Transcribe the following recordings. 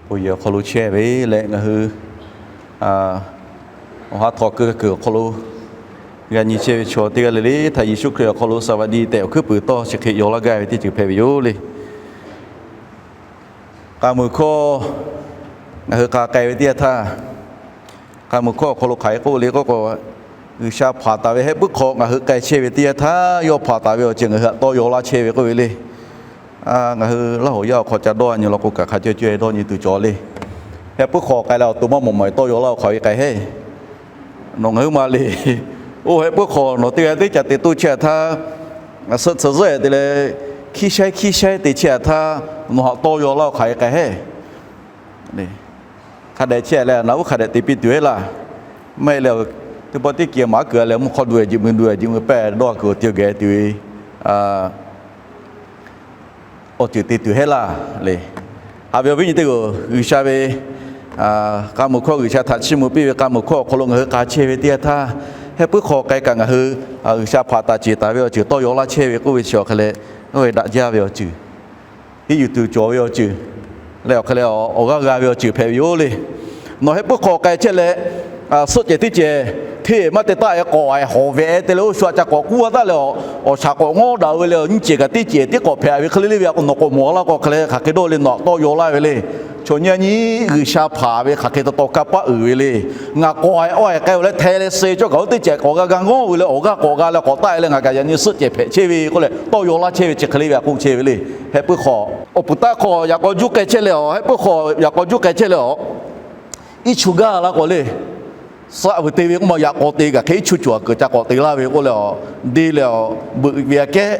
Awˬ hk'aw lo chehˇ ve leh ngaˬ hui awˬ ha htawnˍ keu kuiˬ awˬ hk'aw lo g'a nyi chehˇ ve chaw teˇ g'aˇ le le htaꞈ Yeˍsuˆ Hkriꞈ awˬ hk'aw lo สวัสดี tehꞈ awˬ hkuiˉ puiˍ tawˇ chi hk'e yaw laˇ gaˇ ve teˇ ceuˬ hpehꞈ ve yoˬ le. K'a muiˬ hkawˇ ngaˬ hui k'a k'ai ve teˇ yanˇ htaˇ, k'a muiˬ hkawˇ awˬ hk'aw lo hk'aˬ hk'e k'oˆ le k'oˆ k'o, G'uiˬsha hpanˍ taˍ ve hehˆ puiˉ hk'aw ngaˬ hui k'ai chehˇ ve teˇ yanˇ htaˇ, yawˇ hpanˍ taˍ ve awˬ ceuˬ ngaˬ hui htaꞈ tawˇ yaw laˇ chehˇ ve k'oˆ ve le. Ngaˬ hui Laˇ huˍ yaˇ awˬ hk'aw ca dawˇ nyi law k'o, kaꞈ hk'a cawˇ cawˇ e dawˇ nyi tuˬ cawˬ le. Hehˆ puiˉ hk'aw k'ai leh awˬ to maˇ mawˬ mawˬ e tawˇ yaw laˇ awˬ hk'aw e k'ai heˆ. Nawˬ ngaˬ hui ma le. Oˇ hehˆ puiˉ hk'aw nawˬ teˇ g'aˇ teˇ ca te toˇ chehˇ htaˇ, suhˆ tcuh zuhˆ e te leh, hkiˇ shaiˉ hkiˇ shaiˉ te chehˇ htaˇ, nawˬ htaꞈ tawˇ yaw laˇ awˬ hk'aw e k'ai heˆ. Hk'a dehꞈ chehˇ leh naˬ uˉ hk'a dehꞈ te piˇ tuˬ heˆ laˇ. Maˇ heˆ leh, teˇ pawˆ teˇ kiˬ maˍ kuiˬ leh mvuhˇ hk'aw du-e jeꞈ mui du-e jeꞈ mui pehˇ dawˇ kuiˬ awˬ ti geh tuˬ ve awˬ ceuˬ te tuˬ heˆ laˇ le. Haꞈ ve awˬ viˉ nyi teˇ g'aˇ, G'uiˬsha ve k'a muiˬ hkawˇ, G'uiˬsha htaꞈ chiˇ mvuh piˇ ve k'a muiˬ hkawˇ awˬ hk'aw lo ngaˬ hui k'a chehˇ ve teˇ yanˇ htaˇ, hehˆ puiˉ hk'aw k'ai kaꞈ ngaˬ hui G'uiˬsha hpanˍ taˍ ceˬ taˍ ve awˬ ceuˬ tawˇ yaw laˇ chehˇ ve k'oˆ ve chi awˬ hk'e leh, oˇ ve daꞈ jaˇ ve awˬ ceuˬ, hiˆ yuˬ tuˬ cawˬ ve awˬ ceuˬ leh awˬ hk'e leh awˬ g'aˇ g'a ve awˬ ceuˬ hpehꞈ ve yoˬ le. Nawˬ hehˆ puiˉ hk'aw k'ai chehˇ leh, suhˆ cehˬ teˇ cehˬ hteˇ maˇ te taˆ e k'awꞈ haiˬ hawˍ ve te leh oˇ shu aꞈ ca k'awꞈ k'uˉ a taˆ leh, awˬ shaˍ k'awꞈ ngawˉ daꞈ ve le, awˬ nyiˇ cehˬ kaꞈ teˇ cehˬ tiˉ k'awꞈ hpehꞈ ve hk'e le le ve a k'o, nawˬ k'awꞈ mawˬ laˇ k'o hk'e leh hk'aˬ hk'e dawˇ le, nawˬ htaꞈ tawˇ yaw laˇ ve le. Chaw nyi a nyi G'uiˬsha hpanˍ ve hk'aˬ hk'e taw taw kanˇ paˆ uiˍ ve le. Ngaˬ k'awꞈ haiˬ awˬ haiˬ k'ai ve leh hteh leh suh cawˇ kaꞈ oˇ teˇ cehˬ k'awꞈ g'a g'a ngawˉ ve leh awˬ g'aˇ k'awꞈ g'a leh k'awꞈ taˆ e leh ngaˬ kaꞈ yaꞈ nyi suhˆ cehˬ hpehꞈ chehˇ ve k'oˆ leh tawˇ yaw laˇ chehˇ ve chi hk'e le ve a k'oˆ chehˇ ve le. Hehˆ puiˉ hk'aw awˬ puˍ taˆ hk'aw yaꞈ k'aw juˇ k'ai chehˇ leh, hehˆ puiˉ hk'aw yaꞈ k'aw juˇ k'ai chehˇ leh a, iˉ chu gaˇ laˇ k'awꞈ le. Saˆ vuiˬ te ve k'oˆ ma yaꞈ k'aw te kaꞈ hk'e iˉ chu cawˬ a kuiˬ ca k'awꞈ te laˇ ve k'oˆ leh a, deˇ leh a, beuꞈ ve aꞈ kehˉ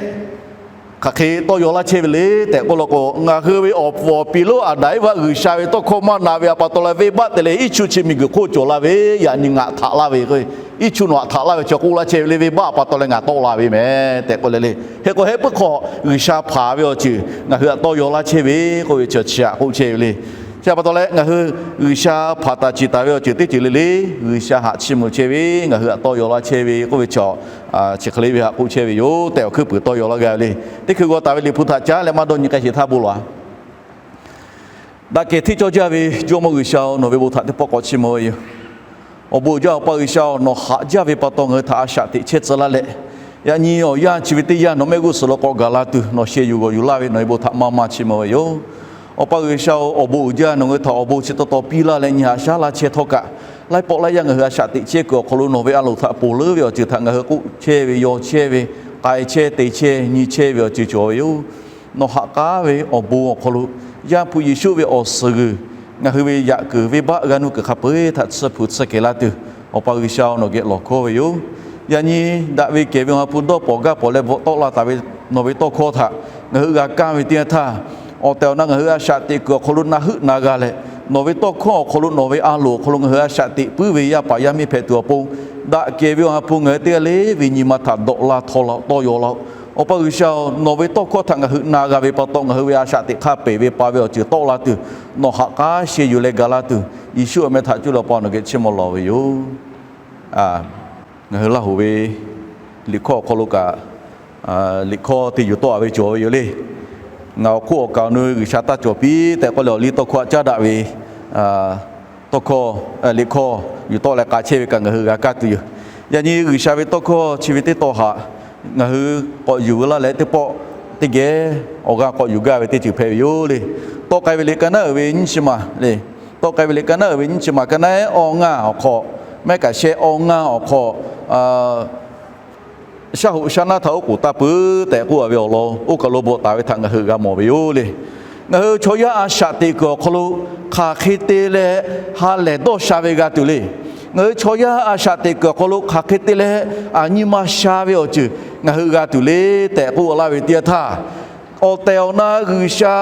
hk'aˬ hk'e tawˇ yaw laˇ chehˇ ve le tehꞈ k'oˆ law k'o, ngaˬ hui ve awˬ puˍ awˬ piˍ lonˉ Aˍdanˍ Eˇvaˆ G'uiˬsha ve tawˇ hkawˇ maˇ na ve a pa taw leh venˇbaˆ te leh iˉ chu chi miˬguiˬ hk'oˆ cawˬ la ve, yaꞈ nyi ngaˬ htaꞈ laˇ ve k'o, iˉ chu nawˬ htaꞈ laˇ ve chi k'oˆ laˇ chehˇ ve le, venˇbaˆ a pa taw leh ngaˬ tawˆ la ve meh tehꞈ k'oˆ le le. Hk'e k'o hehˆ puiˉ hk'aw G'uiˬsha hpanˍ ve awˬ ceuˬ ngaˬ hui htaꞈ tawˇ yaw laˇ chehˇ ve k'oˆ ve chi chi htaꞈ k'oˆ chehˇ ve le. Chi a pa taw leh ngaˬ hui G'uiˬsha hpanˍ taˍ ceˬ taˍ ve awˬ ceuˬ teˇ ceuˬ le le, G'uiˬsha htaꞈ chiˇ mvuh chehˇ ve ngaˬ hui htaꞈ tawˇ yaw laˇ chehˇ ve k'oˆ ve chi, chi hk'e le ve htaꞈ k'oˆ chehˇ ve yoˬ tehꞈ awˬ hkuiˉ puiˍ tawˇ yaw laˇ g'a ve le. Teˇ hkui g'aw taˍ ve Liꞈ hpu htaꞈ caˉ leh maˇ dawˇ nyi k'ai sheˍ htaˇ bon lawˬ a. Daꞈ kehˬ hteˇ cawˇ jaˇ ve Jawˇmawˇ G'uiˬsha-oˬ, nawˬ ve bon htaꞈ teˇ pawˆ k'awꞈ chiˇ mvuh ve yoˬ. Awˬ bon uiˍ jaˇ Awˬ pa G'uiˬsha-oˬ, nawˬ haꞈ jaˇ ve pa taw ngaˬ hui htaꞈ a shaꞈ teꞈ chehˇ tcuh laˇ leh, yaꞈ nyi awˬ yanˇ chi ve teˇ yanˇ nawˬ mehˆ g'uˇ suhˍ lo k'awꞈ gaˬ la tuˬ nawˬ sheh yuˬ g'awˬ yuˬ laˇ ve nawˬ ve bon htaꞈ maˇ maˇ chiˇ mvuh ve yoˬ. Awˬ pa G'uiˬsha-oˬ, awˬ bon uiˍ jaˇ nawˬ hui htaꞈ awˬ bon chi taw taw piˇ laˇ leh nyi haꞈ shaˉ laˇ chehˇ htawˇ kaꞈ, laiˉ pawˆ laiˉ yaˇ ngaˬ hui a shaꞈ teꞈ chehˇ kuiˬ awˬ hk'aw lo nawˬ ve a loˍ htaꞈ ponˬ leuˉ ve awˬ ceuˬ htaꞈ ngaˬ hui k'oˆ chehˇ ve, yaw chehˇ ve, k'ai chehˇ te chehˇ nyi chehˇ ve awˬ ceuˬ cawˬ ve yoˬ. Nawˬ haꞈ k'aˉ ve awˬ bon awˬ hk'aw lo, Yaˇ hpu Yeˍsuˆ ve awˬ suhˍ g'uiˬ ngaˬ hui ve yaꞈ kuiˬ venˇbaˆ g'aˇ nuˇ kuiˬ hk'a peu-eˬ htaꞈ tsuhˇ hpu tsuhˇ kehˬ laˇ tuˬ, Awˬ pa G'uiˬsha-oˬ, nawˬ geh lawˬ hkawˇ ve yoˬ. Yaꞈ nyi daꞈ ve kehˬ ve Awˬ ha hpu dawˇ pawˍ gaˇ pawˍ leh bvuhꞈ tawˆ la taˍ ve nawˬ ve tawˇ hkawˇ htaꞈ ngaˬ hui g'a kaˇ ve teˇ yanˇ htaˇ, awˬ tehˬ awˬ na ngaˬ hui a shaꞈ teꞈ kuiˬ awˬ hk'aw lo na heuˆ na g'a leh, nawˬ ve tawˇ hkawˇ awˬ hk'aw lo nawˬ ve a loˍ awˬ hk'aw lo ngaˬ hui a shaꞈ teꞈ puiˉ ve yaˇ paˍ yaˇ miˇ hpehꞈ tuˬ awˬ pon, daꞈ kehˬ ve Awˬ ha hpu ngaˬ hui teˇ g'aˇ le ve nyi ma htaꞈ dawꞈ la htaw la tawˇ yaw laˇ-oˆ. Awˬ pa G'uiˬsha-oˬ, nawˬ ve tawˇ hkawˇ htaꞈ ngaˬ hui na g'a ve pa taw ngaˬ hui ve a shaꞈ teꞈ hk'a pehˬ ve pa ve awˬ ceuˬ tawˆ la tuˬ, nawˬ haꞈ k'aˉ sheh yuˬ leh gaˬ la tuˬ, Yeˍsuˆ awˬ meh htaꞈ cuˇ leh Awˬ pa nawˬ geh chiˇ mvuh lawˬ ve yoˬ. Ngaˬ hui Laˇ huˍ ve liꞈ hkawˇ awˬ hk'aw lo kaꞈ, liꞈ hkawˇ te yuˬ tawˆ-a ve cawˬ ve yoˬ le. Ngaˬ awˬ hk'oˆ awˬ kaˍ awˬ nu G'uiˬsha taˇ cawˬ piˇ tehꞈ k'oˆ leh awˬ liˇ tawˇ hkawˇ htaꞈ caˉ daꞈ ve tawˇ hkawˇ, liꞈ hkawˇ yuˬ tawˆ leh k'a chehˇ ve kaꞈ ngaˬ hui g'a kaˇ tuˬ yoˬ. Yaꞈ nyi G'uiˬsha ve tawˇ hkawˇ chi ve teˇ taw haꞈ ngaˬ hui k'awꞈ yuˬ veu laˇ leh teˇ pawˆ teˇ geh awˬ g'aˇ k'awꞈ yuˬ gaˇ ve teˇ ceuˬ hpehꞈ ve yoˬ le. Tawˆ k'ai ve liꞈ ka naˉ uiˍ ve nyiˇ chi maˬ le. Tawˆ k'ai ve liꞈ ka naˉ uiˍ ve nyiˇ chi maˬ ka naˉ awˇ ngaˇ awˬ hk'aw, mehˉ kaꞈ shehˆ awˇ ngaˇ awˬ hk'aw, shaˉ hoꞈ shaˉ naˉ htaˇ oˉ k'oˍ taˇ peuˬ tehꞈ k'oˆ a ve awˬ lawn oˇ kaˬ lo bvuhꞈ taˍ ve htaꞈ ngaˬ hui g'a mawˬ ve yoˬ le. Ngaˬ hui chaw yaˇ a shaꞈ teꞈ kuiˬ awˬ hk'aw lo hk'aˬ hk'e te leh ha lehˬ dawˇ sha ve g'a tuˬ le. Ngaˬ hui chaw yaˇ a shaꞈ teꞈ kuiˬ awˬ hk'aw lo hk'aˬ hk'e te leh a nyi ma sha ve awˬ ceuˬ ngaˬ hui g'a tuˬ le tehꞈ k'oˆ laˇ ve teˇ yanˇ htaˇ, awˬ tehˬ awˬ na G'uiˬsha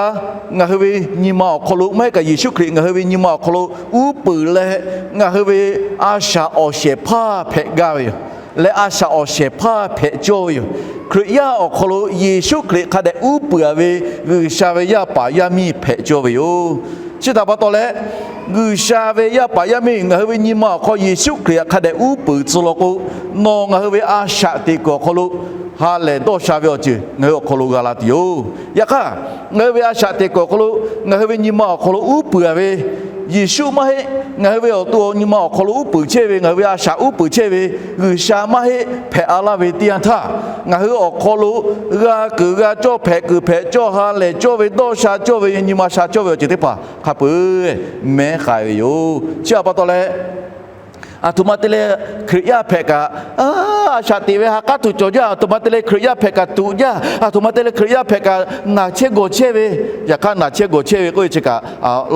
ngaˬ hui ve nyi ma awˬ hk'aw lo maˇ heˆ kaꞈ Yeˍsuˆ Hkriꞈ ngaˬ hui ve nyi ma awˬ hk'aw lo uˉ peunˍ leh, ngaˬ hui ve a shaꞈ awˬ shehˍ hpaˇ hpehꞈ gaˇ ve yoˬ. Leh a shaꞈ awˬ shehˍ hpaˇ hpehꞈ cawˇ ve yoˬ. Hkriꞈ yaˇ awˬ hk'aw lo Yeˍsuˆ Hkriꞈ hk'a dehꞈ uˉ peunˍ ve G'uiˬsha ve yaˇ paˍ yaˇ miˇ hpehꞈ cawˇ ve yoˬ. Chi htaꞈ pa taw leh, G'uiˬsha ve yaˇ paˍ yaˇ miˇ ngaˬ hui ve nyi ma awˬ hk'aw Yeˍsuˆ Hkriꞈ hk'a dehꞈ uˉ peunˍ tcuh law k'o, nawˬ ngaˬ hui ve a shaꞈ teꞈ kuiˬ awˬ hk'aw lo ha lehˬ dawˇ sha ve awˬ ceuˬ ngaˬ hui awˬ hk'aw lo g'a la tuˬ yoˬ. Yaꞈ hk'aˇ, ngaˬ hui ve a shaꞈ teꞈ kuiˬ awˬ hk'aw lo ngaˬ hui ve nyi ma awˬ hk'aw lo uˉ peunˍ ve Yeˍsuˆ maˇ heˆ. Ngaˬ hui ve awˬ to nyi ma awˬ hk'aw lo uˉ peunˍ chehˇ ve, ngaˬ hui ve a shaꞈ uˉ peunˍ chehˇ ve G'uiˬsha maˇ heˆ hpehꞈ a laˇ ve teˇ yanˇ htaˇ, ngaˬ hui awˬ hk'aw lo g'a keunˍ g'a cawˇ, hpehꞈ keunˍ hpehꞈ cawˇ, ha lehˬ cawˇ ve, dawˇ sha cawˇ ve, nyi ma sha cawˇ ve awˬ ceuˬ teˇ hpaˍ hk'a peu-eˬ mehˉ k'ai ve yoˬ. Chi htaꞈ pa taw leh, aˬ htoꞈ ma te leh Hkriꞈ yaˇ hpehꞈ kaꞈ, a shaꞈ teꞈ ve ha k'aˉ tuˬ cawˬ jaˇ. Aˬ htoꞈ ma te leh Hkriꞈ yaˇ hpehꞈ kaꞈ tuꞈ jaˇ. Aˬ htoꞈ ma te leh Hkriꞈ yaˇ hpehꞈ kaꞈ naˬ chehˇ gawˬ chehˇ ve, yaꞈ hk'aˇ naˬ chehˇ gawˬ chehˇ ve k'oˆ ve chi kaꞈ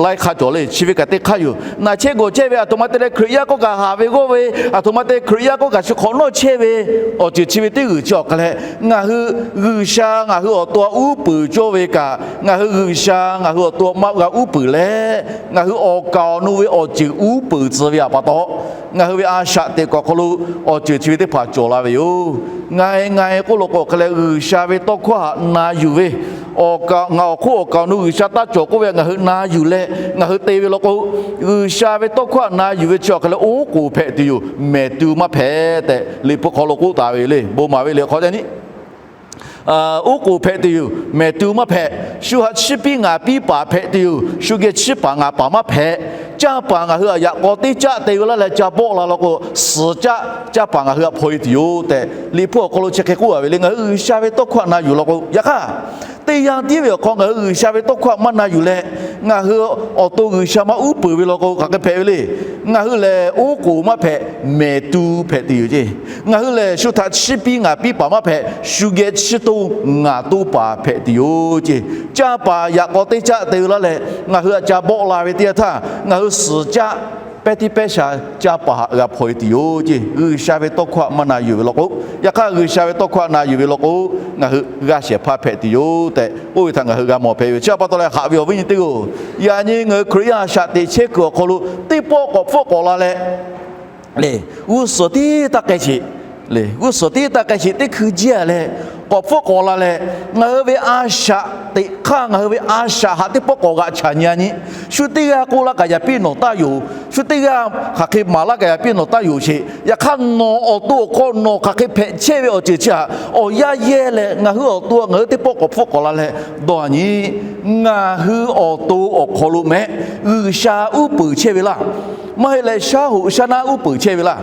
laiˉ hk'aˇ cawˬ le. Chi ve kaꞈ teˇ hk'aˇ yoˬ. Naˬ chehˇ gawˬ chehˇ ve, aˬ htoꞈ ma te leh Hkriꞈ yaˇ k'oˆ kaꞈ haˍ ve g'awˇ ve, aˬ htoꞈ ma te leh Hkriꞈ yaˇ k'oˆ kaꞈ shu hk'awꞈ nawˉ chehˇ ve, awˬ ceuˬ chi ve teˇ g'uiˬ chi awˬ hk'a leh, ngaˬ hui G'uiˬsha ngaˬ hui awˬ to uˉ peunˍ cawˇ ve kaꞈ, ngaˬ hui G'uiˬsha ngaˬ hui awˬ to maˇ g'a uˉ peunˍ leh, ngaˬ hui awˬ kaˍ awˬ nu ve awˬ ceuˬ uˉ peunˍ tcuh ve htaꞈ pa taw, ngaˬ hui ve a shaꞈ teꞈ kuiˬ awˬ hk'aw lo awˬ ceuˬ chi ve teˇ hpaˍ cawˬ la ve yoˬ. Nga e nga e k'oˆ law k'o, awˬ hk'a leh G'uiˬsha ve tawˇ hkawˇ htaꞈ na yuˬ ve, ngaˬ awˬ hk'oˆ awˬ kaˍ awˬ nu G'uiˬsha taˇ cawˬ k'oˆ ve htaꞈ ngaˬ hui na yuˬ leh ngaˬ hui te ve law k'o, G'uiˬsha ve tawˇ hkawˇ htaꞈ na yuˬ ve chi awˬ hk'a leh oˉ k'oˍ hpehꞈ tuˬ yoˬ, mehˍ tu maˇ hpehꞈ tehꞈ Liꞈ hpu hk'aw lo k'oˆ taˍ ve le. Bon maˍ ve le hk'aw ca nyi. Oˉ k'oˍ hpehꞈ tuˬ yoˬ, mehˍ tu maˇ hpehꞈ. Shu htaꞈ chiˇ piˇ ngaˍ piˇ paˍ hpehꞈ tuˬ yoˬ, shu geh chiˇ paˍ ngaˍ paˍ maˇ hpehꞈ. Canˇ paˍ ngaˬ hui htaꞈ yaꞈ k'aw teˇ caˆ te ve laˇ leh ca bawˆ la law k'o, suhˍ caˆ canˇ paˍ ngaˬ hui htaꞈ hpaw e tuˬ yoˬ tehꞈ Liꞈ hpu awˬ hk'aw lo chi hk'e k'oˆ taˍ ve le. Ngaˬ hui G'uiˬsha ve tawˇ hkawˇ htaꞈ na yuˬ law k'o, yaꞈ hk'aˇ teˇ yanˇ tiˉ ve awˬ hk'aw ngaˬ hui G'uiˬsha ve tawˇ hkawˇ htaꞈ maˇ na yuˬ leh, ngaˬ hui awˬ to G'uiˬsha maˇ uˉ peunˍ ve law k'o, hk'aˬ hk'e hpehꞈ ve le. Ngaˬ hui lehˬ oˉ k'oˍ maˇ hpehꞈ, mehˍ tu hpehꞈ tuˬ yoˬ ceˇ. Ngaˬ hui lehˬ shu htaꞈ chiˇ piˇ ngaˍ piˇ paˍ maˇ hpehꞈ, shu geh chiˇ toˇ ngaˍ toˇ paˍ hpehꞈ tuˬ yoˬ ceˇ. Canˇ paˍ yaꞈ k'aw teˇ caˆ te ve laˇ leh ngaˬ hui htaꞈ ca bawˆ la ve teˇ yanˇ htaˇ, ngaˬ hui suhˍ caˆ pehˇ tiˉ pehˇ sha canˇ paˍ htaꞈ g'a hpaw e tuˬ yoˬ ceˇ. G'uiˬsha ve tawˇ hkawˇ htaꞈ maˇ na yuˬ ve law k'o, yaꞈ hk'aˇ G'uiˬsha ve tawˇ hkawˇ htaꞈ na yuˬ ve law k'o, ngaˬ hui g'a shehˍ hpaˇ hpehꞈ tuˬ yoˬ tehꞈ k'oˆ ve htaꞈ ngaˬ hui g'a mawˬ hpehꞈ ve. Chi htaꞈ pa taw leh haꞈ ve awˬ viˉ nyi teˇ g'aˇ-oˬ, yaꞈ nyi ngaˬ hui Hkriꞈ yaˇ a shaꞈ teꞈ chehˇ kuiˬ awˬ hk'aw lo teˇ pawˆ k'awꞈ hpfuhˆ k'awꞈ la leh, le, g'uˇ suhˍ tiˉ taˇ k'ai sheˍ, le, g'uˇ suhˍ tiˉ taˇ k'ai sheˍ teˇ hkui jiˇ a leh, k'awꞈ hpfuhˆ k'awꞈ la leh, ngaˬ hui ve a shaꞈ teꞈ hk'aˇ, ngaˬ hui ve a shaꞈ haꞈ teˇ pawˆ k'awꞈ g'aꞈ chaꞈ nyi a nyi. Shu teˇ g'aˇ k'oˆ laˇ kaꞈ yaꞈ piˇ nawˬ taˇ yonˍ. Shu teˇ g'aˇ hk'aˬ hk'e maˍ laˇ kaꞈ yaꞈ piˇ nawˬ taˇ yonˍ sheˍ. Yaꞈ hk'aˇ nawˬ awˬ to awˬ hk'aw nawˬ hk'aˬ hk'e hpehꞈ chehˇ ve awˬ ceuˬ chi htaꞈ awˬ yanˇ yehˇ leh ngaˬ hui awˬ to ngaˬ hui teˇ pawˆ k'awꞈ hpfuhˆ k'awꞈ la leh dawˇ a nyi. Ngaˬ hui awˬ to awˬ hk'aw lo mehˆ G'uiˬsha uˉ peunˍ chehˇ ve laˇ. Maˇ heˆ leh shaˉ hoꞈ shaˉ naˉ uˉ peunˍ chehˇ ve laˇ.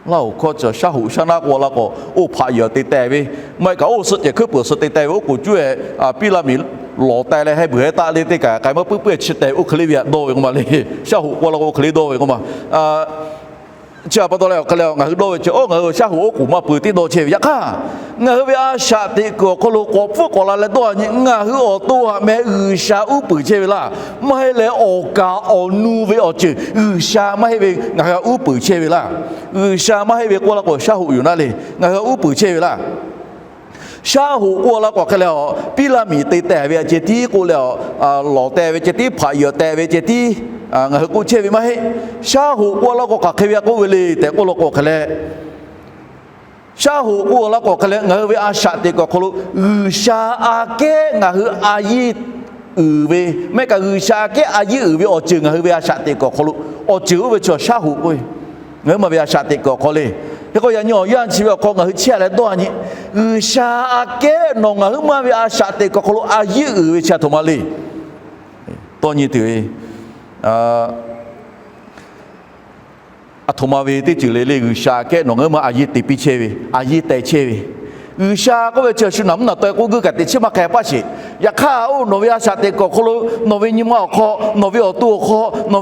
Laˇ hoꞈ hkawˇ cawˬ shaˉ hoꞈ shaˉ naˉ k'oˆ laˇ k'o, oˇ hpaꞈ yehˬ te teh ve, maˇ heˆ kaꞈ oˇ suhˆ cehˬ hkuiˉ peuˬ suhˆ te teh ve, oˉ k'oˍ cuˇ e piˇ laˇ miˬ lawˬ teh leh heh beuˬ heh taˆ le teˇ kaꞈ k'ai maˇ puiˉ puiˉ chi teh ve oˇ hk'e le ve htaꞈ dawˇ ve k'oˆ ma le. Shaˉ hoꞈ k'oˆ laˇ k'o oˇ hk'e le dawˇ ve k'oˆ ma. Chi htaꞈ pa taw leh awˬ hk'e leh ngaˬ hui dawˇ ve chi, oˇ ngaˬ hui shaˉ hoꞈ oˉ k'oˍ maˇ peu teˇ dawˇ chehˇ ve. Yaꞈ hk'aˇ, ngaˬ hui ve a shaꞈ teꞈ kuiˬ awˬ hk'aw lo k'awꞈ hpfuhˆ k'awꞈ la leh dawˇ a nyi, ngaˬ hui awˬ to htaꞈ meh G'uiˬsha uˉ peunˍ chehˇ ve laˇ. Maˇ heˆ leh awˬ kaˍ awˬ nu ve awˬ ceuˬ G'uiˬsha maˇ heˆ ve ngaˬ hui htaꞈ uˉ peunˍ chehˇ ve laˇ. G'uiˬsha maˇ heˆ ve k'oˆ laˇ k'o shaˉ hoꞈ yoˬ naˉ le, ngaˬ hui htaꞈ uˉ peunˍ chehˇ ve laˇ. Shaˉ hoꞈ k'oˆ laˇ k'o hk'e leh a, piˇ laˇ miˬ te teh ve a ceh tiˉ k'oˆ leh a, lawˬ teh ve ceh tiˉ, hpaꞈ yehˬ teh ve ceh tiˉ, ngaˬ hui k'oˆ chehˇ ve maˇ heˆ. Shaˉ hoꞈ k'oˆ laˇ k'o hk'aˬ hk'e ve a k'oˆ ve le tehꞈ k'oˆ law k'o hk'e leh, shaˉ hoꞈ k'oˆ laˇ k'o hk'e leh ngaˬ hui ve a shaꞈ teꞈ kuiˬ awˬ hk'aw lo G'uiˬsha aꞈ kehˉ ngaˬ hui a yiˇ uiˍ ve, maˇ heˆ kaꞈ G'uiˬsha aꞈ kehˉ a yiˇ uiˍ ve awˬ ceuˬ ngaˬ hui ve a shaꞈ teꞈ kuiˬ awˬ hk'aw lo awˬ ceuˬ oˇ ve chi shaˉ hoꞈ k'oˆ ve. Ngaˬ huiˉ ma ve a shaꞈ teꞈ kuiˬ awˬ hk'aw le. Hk'e k'o yaꞈ nyi awˬ yanˇ chi ve awˬ hk'aw ngaˬ hui chehˇ a leh dawˇ a nyi, G'uiˬsha aꞈ kehˉ nawˬ ngaˬ huiˉ ma ve a shaꞈ teꞈ kuiˬ awˬ hk'aw lo a yiˇ uiˍ ve chi a htoꞈ ma le. Tawˇ nyi tuˬ ve, a htoꞈ ma ve teˇ ceuˬ le le, G'uiˬsha aꞈ kehˉ nawˬ ngaˬ huiˉ ma a yiˇ te piˇ chehˇ ve, a yiˇ teh chehˇ ve. G'uiˬsha k'oˆ ve chi shu naˬ mvuhˇ naˬ taweh k'oˆ guiˇ kaꞈ teꞈ chiˉ maˇ k'ai paˆ sheˍ. Yaꞈ hk'aˇ oˇ nawˬ ve a shaꞈ teꞈ kuiˬ awˬ hk'aw lo, nawˬ ve nyi ma awˬ hk'aw, nawˬ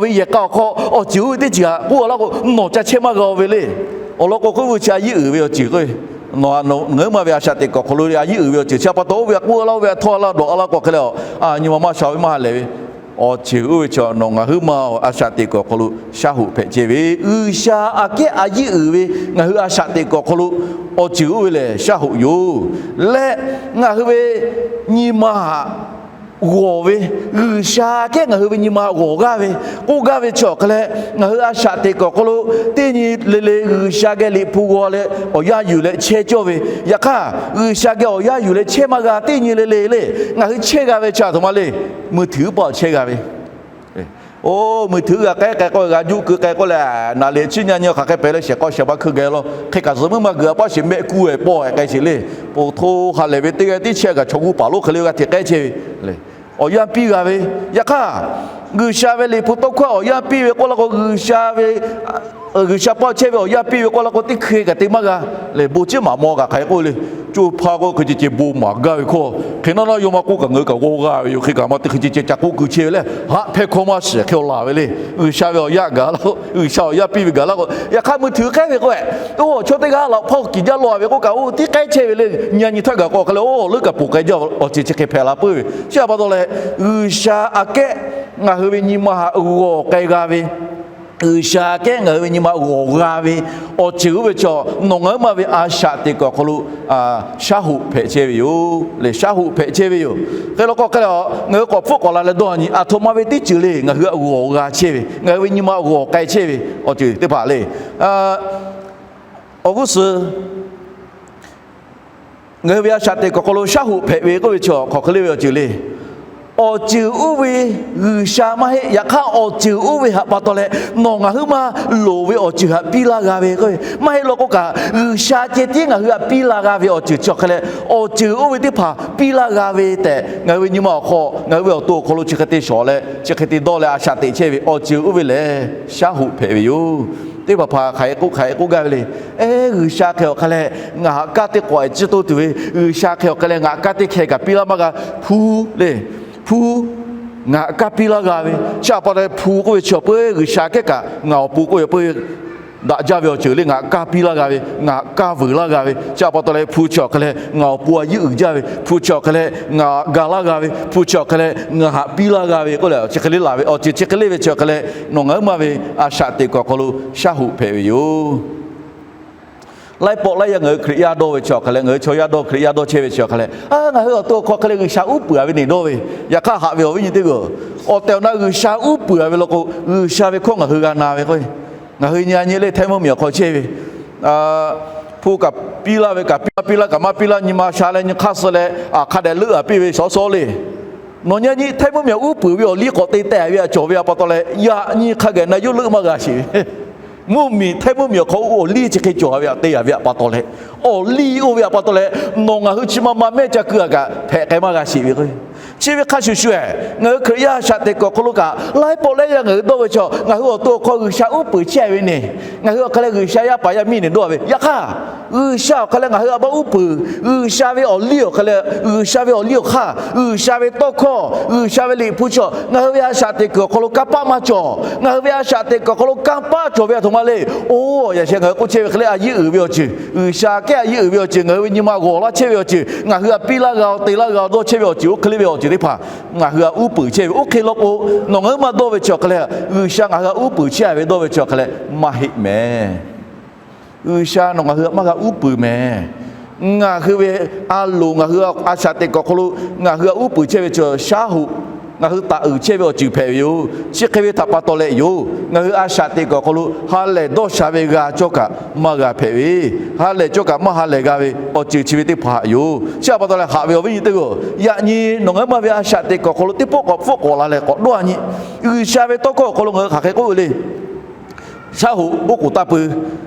ve yehˬ k'a awˬ hk'aw, awˬ ceuˬ oˇ ve teˇ ceuˬ htaꞈ k'oˆ laˇ k'o nawˬ ca chehˇ maˇ g'a ve le. Awˬ lawn k'o k'oˆ ve chi a yiˇ uiˍ ve awˬ ceuˬ k'o, nawˬ ngaˬ huiˉ ma ve a shaꞈ teꞈ kuiˬ awˬ hk'aw lo a yiˇ uiˍ ve awˬ ceuˬ chi a pa taw oˇ ve htaꞈ k'oˆ laˇ, oˇ ve htaꞈ htawˇ laˇ dawꞈ laˇ k'o hk'e leh, nyi ma maˇ sha ve maˇ ha lehˬ ve awˬ ceuˬ oˇ ve chi nawˬ ngaˬ huiˉ ma a shaꞈ teꞈ kuiˬ awˬ hk'aw lo shaˉ hoꞈ hpehꞈ chehˇ ve. G'uiˬsha aꞈ kehˉ a yiˇ uiˍ ve ngaˬ hui a shaꞈ teꞈ kuiˬ awˬ hk'aw lo awˬ ceuˬ oˇ ve lehˬ shaˉ hoꞈ yoˬ. Leh ngaˬ hui ve nyi ma htaꞈ g'awˬ ve, G'uiˬsha aꞈ kehˉ ngaˬ hui ve nyi ma g'awˬ g'aˇ ve, k'oˆ gaˇ ve chi awˬ hk'e leh ngaˬ hui a shaꞈ teꞈ kuiˬ awˬ hk'aw lo teˇ nyi le le G'uiˬsha geh Liꞈ hpu g'aw leh awˬ yanˇ yuˬ leh chehˇ cawˇ ve. Yaꞈ hk'aˇ G'uiˬsha geh awˬ yanˇ yuˬ leh chehˇ maˇ g'a teˇ nyi le le le ngaˬ hui chehˇ g'a ve chi a htoꞈ ma le. Mui htuiˍ pa awˬ chehˇ g'a ve, Oˇ, mui htuiˍ g'a k'ai k'ai k'oˆ, g'a juˆ keu k'ai k'oˆ leh, naˍ liꞈ chiˇ nyi nyi hk'aˬ hk'e pehˍ leh shehˍ k'aw shehˍ ma hkui geh law. Hk'e kaꞈ zuhꞈ meuˇ maˇ g'uiˬ a paˆ shiˍ mehˆ kuˇ e pawˇ e k'ai sheˍ le. Poˬ hto ha lehˬ ve teˇ g'aˇ tiˉ chehˇ kaꞈ chaw g'uˇ paˍ lonˉ hk'e le g'a hteꞈ k'ai chehˇ ve le. Awˬ yanˇ piˇ g'a ve. Yaꞈ hk'aˇ, G'uiˬsha ve liꞈ hpu tawˇ hkawˇ awˬ yanˇ piˇ ve k'oˆ la k'o, G'uiˬsha ve G'uiˬsha paˇ chehˇ ve awˬ yanˇ piˇ ve k'oˆ la k'o, teˇ hkui kaꞈ te maˇ g'a le. Bon ciˉ maˍ maw kaꞈ hk'aˬ hk'e k'oˆ le. Co hpa k'o hk'e ceh ceh bon maˍ gaˇ ve hkawˇ hk'e naˉ naˉ yawˇ maˇ k'oˆ kaꞈ ngaˬ hui kaꞈ g'awˇ g'aˇ ve yoˬ. Hk'e kaꞈ maˇ te hk'e ceh ceh ca k'oˆ keu chehˇ ve leh, haˆ hpehˇ hkawˇ maˇ shiˍ hk'e laˬ ve le. G'uiˬsha ve awˬ yanˇ gaˬ la k'o, G'uiˬsha awˬ yanˇ piˇ ve gaˬ la k'o, yaꞈ hk'aˇ mui htuiˍ k'ai ve k'o, oˇ chaw teˇ g'aˇ laꞈ hpawˇ kiˍ jaˇ law ve k'oˆ kaꞈ, oˇ tiˉ k'ai chehˇ ve le. Nyi nyi htaˇ gaˬ k'o hk'e le, oˇ leuˉ kaꞈ ponˬ k'ai jaˇ awˬ ceuˬ chi hk'e hpehꞈ la puiˉ ve. Chi htaꞈ pa taw leh, G'uiˬsha aꞈ kehˉ ngaˬ hui ve nyi ma htaꞈ g'awˬ k'ai g'a ve, G'uiˬsha aꞈ kehˉ ngaˬ hui ve nyi ma g'awˬ g'a ve awˬ ceuˬ oˇ ve chaw, nawˬ ngaˬ huiˉ ma ve a shaꞈ teꞈ kuiˬ awˬ hk'aw lo shaˉ hoꞈ hpehꞈ chehˇ ve yoˬ le. Shaˉ hoꞈ hpehꞈ chehˇ ve yoˬ. Hk'e law k'o hk'e le, ngaˬ hui k'awꞈ hpfuhˆ k'awꞈ la leh dawˇ nyi, aˬ htoꞈ ma ve teˇ ceuˬ le ngaˬ hui htaꞈ g'awˬ g'a chehˇ ve, ngaˬ hui ve nyi ma g'awˬ k'ai chehˇ ve awˬ ceuˬ teˇ hpaˍ le. Awˬ g'uˇ suhˍ ngaˬ hui ve a shaꞈ teꞈ kuiˬ awˬ hk'aw lo shaˉ hoꞈ hpehꞈ ve k'oˆ ve chi hk'aˬ hk'e le ve awˬ ceuˬ le. Awˬ ceuˬ oˇ ve G'uiˬsha maˇ heˆ. Yaꞈ hk'aˇ, awˬ ceuˬ oˇ ve htaꞈ pa taw leh nawˬ ngaˬ huiˉ ma loˍ ve awˬ ceuˬ htaꞈ piˇ laˇ g'a ve k'o, maˇ heˆ law k'o kaꞈ, G'uiˬsha ceh tiˉ ngaˬ hui htaꞈ piˇ laˇ g'a ve awˬ ceuˬ chi awˬ hk'e leh, awˬ ceuˬ oˇ ve teˇ hpaˍ piˇ laˇ g'a ve tehꞈ ngaˬ hui ve nyi ma awˬ hk'aw, ngaˬ hui ve awˬ to awˬ hk'aw lo chi hk'e te shawˍ leh, chi hk'e te dawˇ leh a shaꞈ teꞈ chehˇ ve awˬ ceuˬ oˇ ve lehˬ, shaˉ hoꞈ hpehꞈ ve yoˬ. Teˇ hpaˍ hpaˍ hk'aˬ hk'e k'oˆ hk'aˬ hk'e k'oˆ gaˇ ve le. Eˉ, G'uiˬsha hk'e awˬ hk'e leh ngaˬ haꞈ kaˇ teˇ k'awꞈ e ciˇ toˇ tuˬ ve, G'uiˬsha hk'e awˬ hk'e leh ngaˬ haꞈ kaˇ teˇ hkeh kaꞈ piˇ laˇ maˇ g'a. Hpu le, hpu ngaˬ haꞈ kaˇ piˇ laˇ g'a ve. Chi htaꞈ pa taw leh hpu k'oˆ ve chi awˬ peu G'uiˬsha kehˉ kaꞈ ngaˬ awˬ pon k'oˆ ve awˬ peu daꞈ jaˇ ve awˬ ceuˬ le, ngaˬ haꞈ kaˇ piˇ laˇ g'a ve, ngaˬ haꞈ kaˇ vuiˬ laˇ g'a ve. Chi htaꞈ pa taw leh hpu chi awˬ hk'e leh ngaˬ awˬ pon a yiˉ uiˍ jaˇ ve, hpu chi awˬ hk'e leh ngaˬ haꞈ ga laˇ g'a ve, hpu chi awˬ hk'e leh ngaˬ haꞈ piˇ laˇ g'a ve k'oˆ leh, chi hk'e le laˬ ve awˬ ceuˬ chi hk'e le ve chi awˬ hk'e leh, nawˬ ngaˬ huiˉ ma ve a shaꞈ teꞈ kuiˬ awˬ hk'aw lo shaˉ hoꞈ hpehꞈ ve yoˬ. Laiˉ pawˆ laiˉ yaˇ ngaˬ hui Hkriꞈ yaˇ dawˇ ve chi awˬ hk'e leh, ngaˬ hui chaw yaˇ dawˇ Hkriꞈ yaˇ dawˇ chehˇ ve chi awˬ hk'e leh, ngaˬ hui awˬ to awˬ hk'aw hk'e leh G'uiˬsha uˉ peunˍ a ve neˬ dawˇ ve. Yaꞈ hk'aˇ haꞈ ve awˬ viˉ nyi teˇ g'aˇ, awˬ tehˬ awˬ na G'uiˬsha uˉ peunˍ a ve law k'o, G'uiˬsha ve hkawˇ ngaˬ hui g'a na ve k'o, ngaˬ hui nyi a nyi le htaiˇ mvuhˇmiˬ awˬ hk'aw chehˇ ve hpu kaꞈ piˇ laˇ ve kaꞈ piˇ laˇ, piˇ laˇ kaꞈ maˇ piˇ laˇ, nyi ma sha leh nyi hk'aˇ suh leh aˬ hk'a dehꞈ leuˆ a piˇ ve shawˉ shawˉ le. Nawˬ nyi a nyi htaiˇ mvuhˇmiˬ uˉ peunˍ ve awˬ liˇ k'awꞈ te tehˬ ve a cawˬ ve htaꞈ pa taw leh, yaꞈ nyi hk'a geh na yawˇ leuˆ maˇ g'a sheˍ ve. Mvuhˇmiˬ htaiˇ mvuhˇmiˬ awˬ hk'aw oˇ awˬ liˇ chi hk'e cawˬ a ve htaꞈ te a ve htaꞈ pa taw leh, awˬ liˇ oˇ ve htaꞈ pa taw leh, nawˬ ngaˬ hui chi ma ma mehˇ ca keu a kaꞈ hpehꞈ k'ai maˇ g'a sheˍ ve k'o, chi ve hk'a shuˍ shuˍ e, ngaˬ hui Hkriꞈ yaˇ a shaꞈ teꞈ kuiˬ awˬ hk'aw lo kaꞈ laiˉ pawˆ laiˉ yaˇ ngaˬ hui dawˇ ve chi, ngaˬ hui awˬ to awˬ hk'aw G'uiˬsha uˉ peunˍ chehˇ ve neˬ, ngaˬ hui awˬ hk'e leh G'uiˬsha yaˇ paˍ yaˇ miˇ neˬ dawˇ ve. Yaꞈ hk'aˇ, G'uiˬsha awˬ hk'e leh ngaˬ hui a maˇ uˉ peunˍ. G'uiˬsha ve awˬ liˇ awˬ hk'e leh, G'uiˬsha ve awˬ liˇ awˬ hk'aˇ, G'uiˬsha ve tawˇ hkawˇ, G'uiˬsha ve liꞈ hpu chi ngaˬ hui ve a shaꞈ teꞈ kuiˬ awˬ hk'aw lo kanˇ paˆ maˇ cawˬ. Ngaˬ hui ve a shaꞈ teꞈ kuiˬ awˬ hk'aw lo kanˇ paˆ cawˬ ve a htoꞈ ma le. Oˇ, yaꞈ sheh ngaˬ hui k'oˆ chehˇ ve hk'e leh a yiˉ uiˍ ve awˬ ceuˬ, G'uiˬsha kehˉ a yiˉ uiˍ ve awˬ ceuˬ, ngaˬ hui ve nyi ma g'awˬ laˇ chehˇ ve awˬ ceuˬ, ngaˬ hui a piˇ laˇ g'a te laˇ g'a dawˇ chehˇ ve awˬ ceuˬ, oˇ hk'e le ve awˬ ceuˬ teˇ hpaˍ ngaˬ hui a uˉ peunˍ chehˇ ve. Oˇ hk'e law k'o, nawˬ ngaˬ huiˉ ma dawˇ ve chi awˬ hk'e leh G'uiˬsha ngaˬ hui a uˉ peunˍ chehˇ a ve dawˇ ve chi awˬ hk'e leh maˇ heˆ mehˍ. G'uiˬsha nawˬ ngaˬ hui htaꞈ maˇ g'a uˉ peunˍ mehˍ. Ngaˬ hui ve a loˍ ngaˬ hui a shaꞈ teꞈ kuiˬ awˬ hk'aw lo ngaˬ hui htaꞈ uˉ peunˍ chehˇ ve chi shaˉ hoꞈ, ngaˬ hui taˍ uiˍ chehˇ ve awˬ ceuˬ hpehꞈ ve yoˬ. Chi hk'e ve htaꞈ pa taw leh yoˬ, ngaˬ hui a shaꞈ teꞈ kuiˬ awˬ hk'aw lo ha lehˬ dawˇ sha ve g'a cawˇ kaꞈ maˇ g'a hpehꞈ ve, ha lehˬ cawˇ kaꞈ maˇ ha lehˬ g'a ve awˬ ceuˬ chi ve teˇ hpaˍ htaꞈ yoˬ. Chi htaꞈ pa taw leh haꞈ ve awˬ viˉ nyi teˇ g'aˇ, yaꞈ nyi nawˬ ngaˬ huiˉ ma ve a shaꞈ teꞈ kuiˬ awˬ hk'aw lo teˇ pawˆ k'awꞈ hpfuhˆ k'awꞈ la leh k'awꞈ dawˇ a nyi. G'uiˬsha ve tawˇ hkawˇ awˬ hk'aw lo ngaˬ hui hk'aˬ hk'e k'oˆ ve le. Shaˉ hoꞈ oˉ k'oˍ taˇ pui.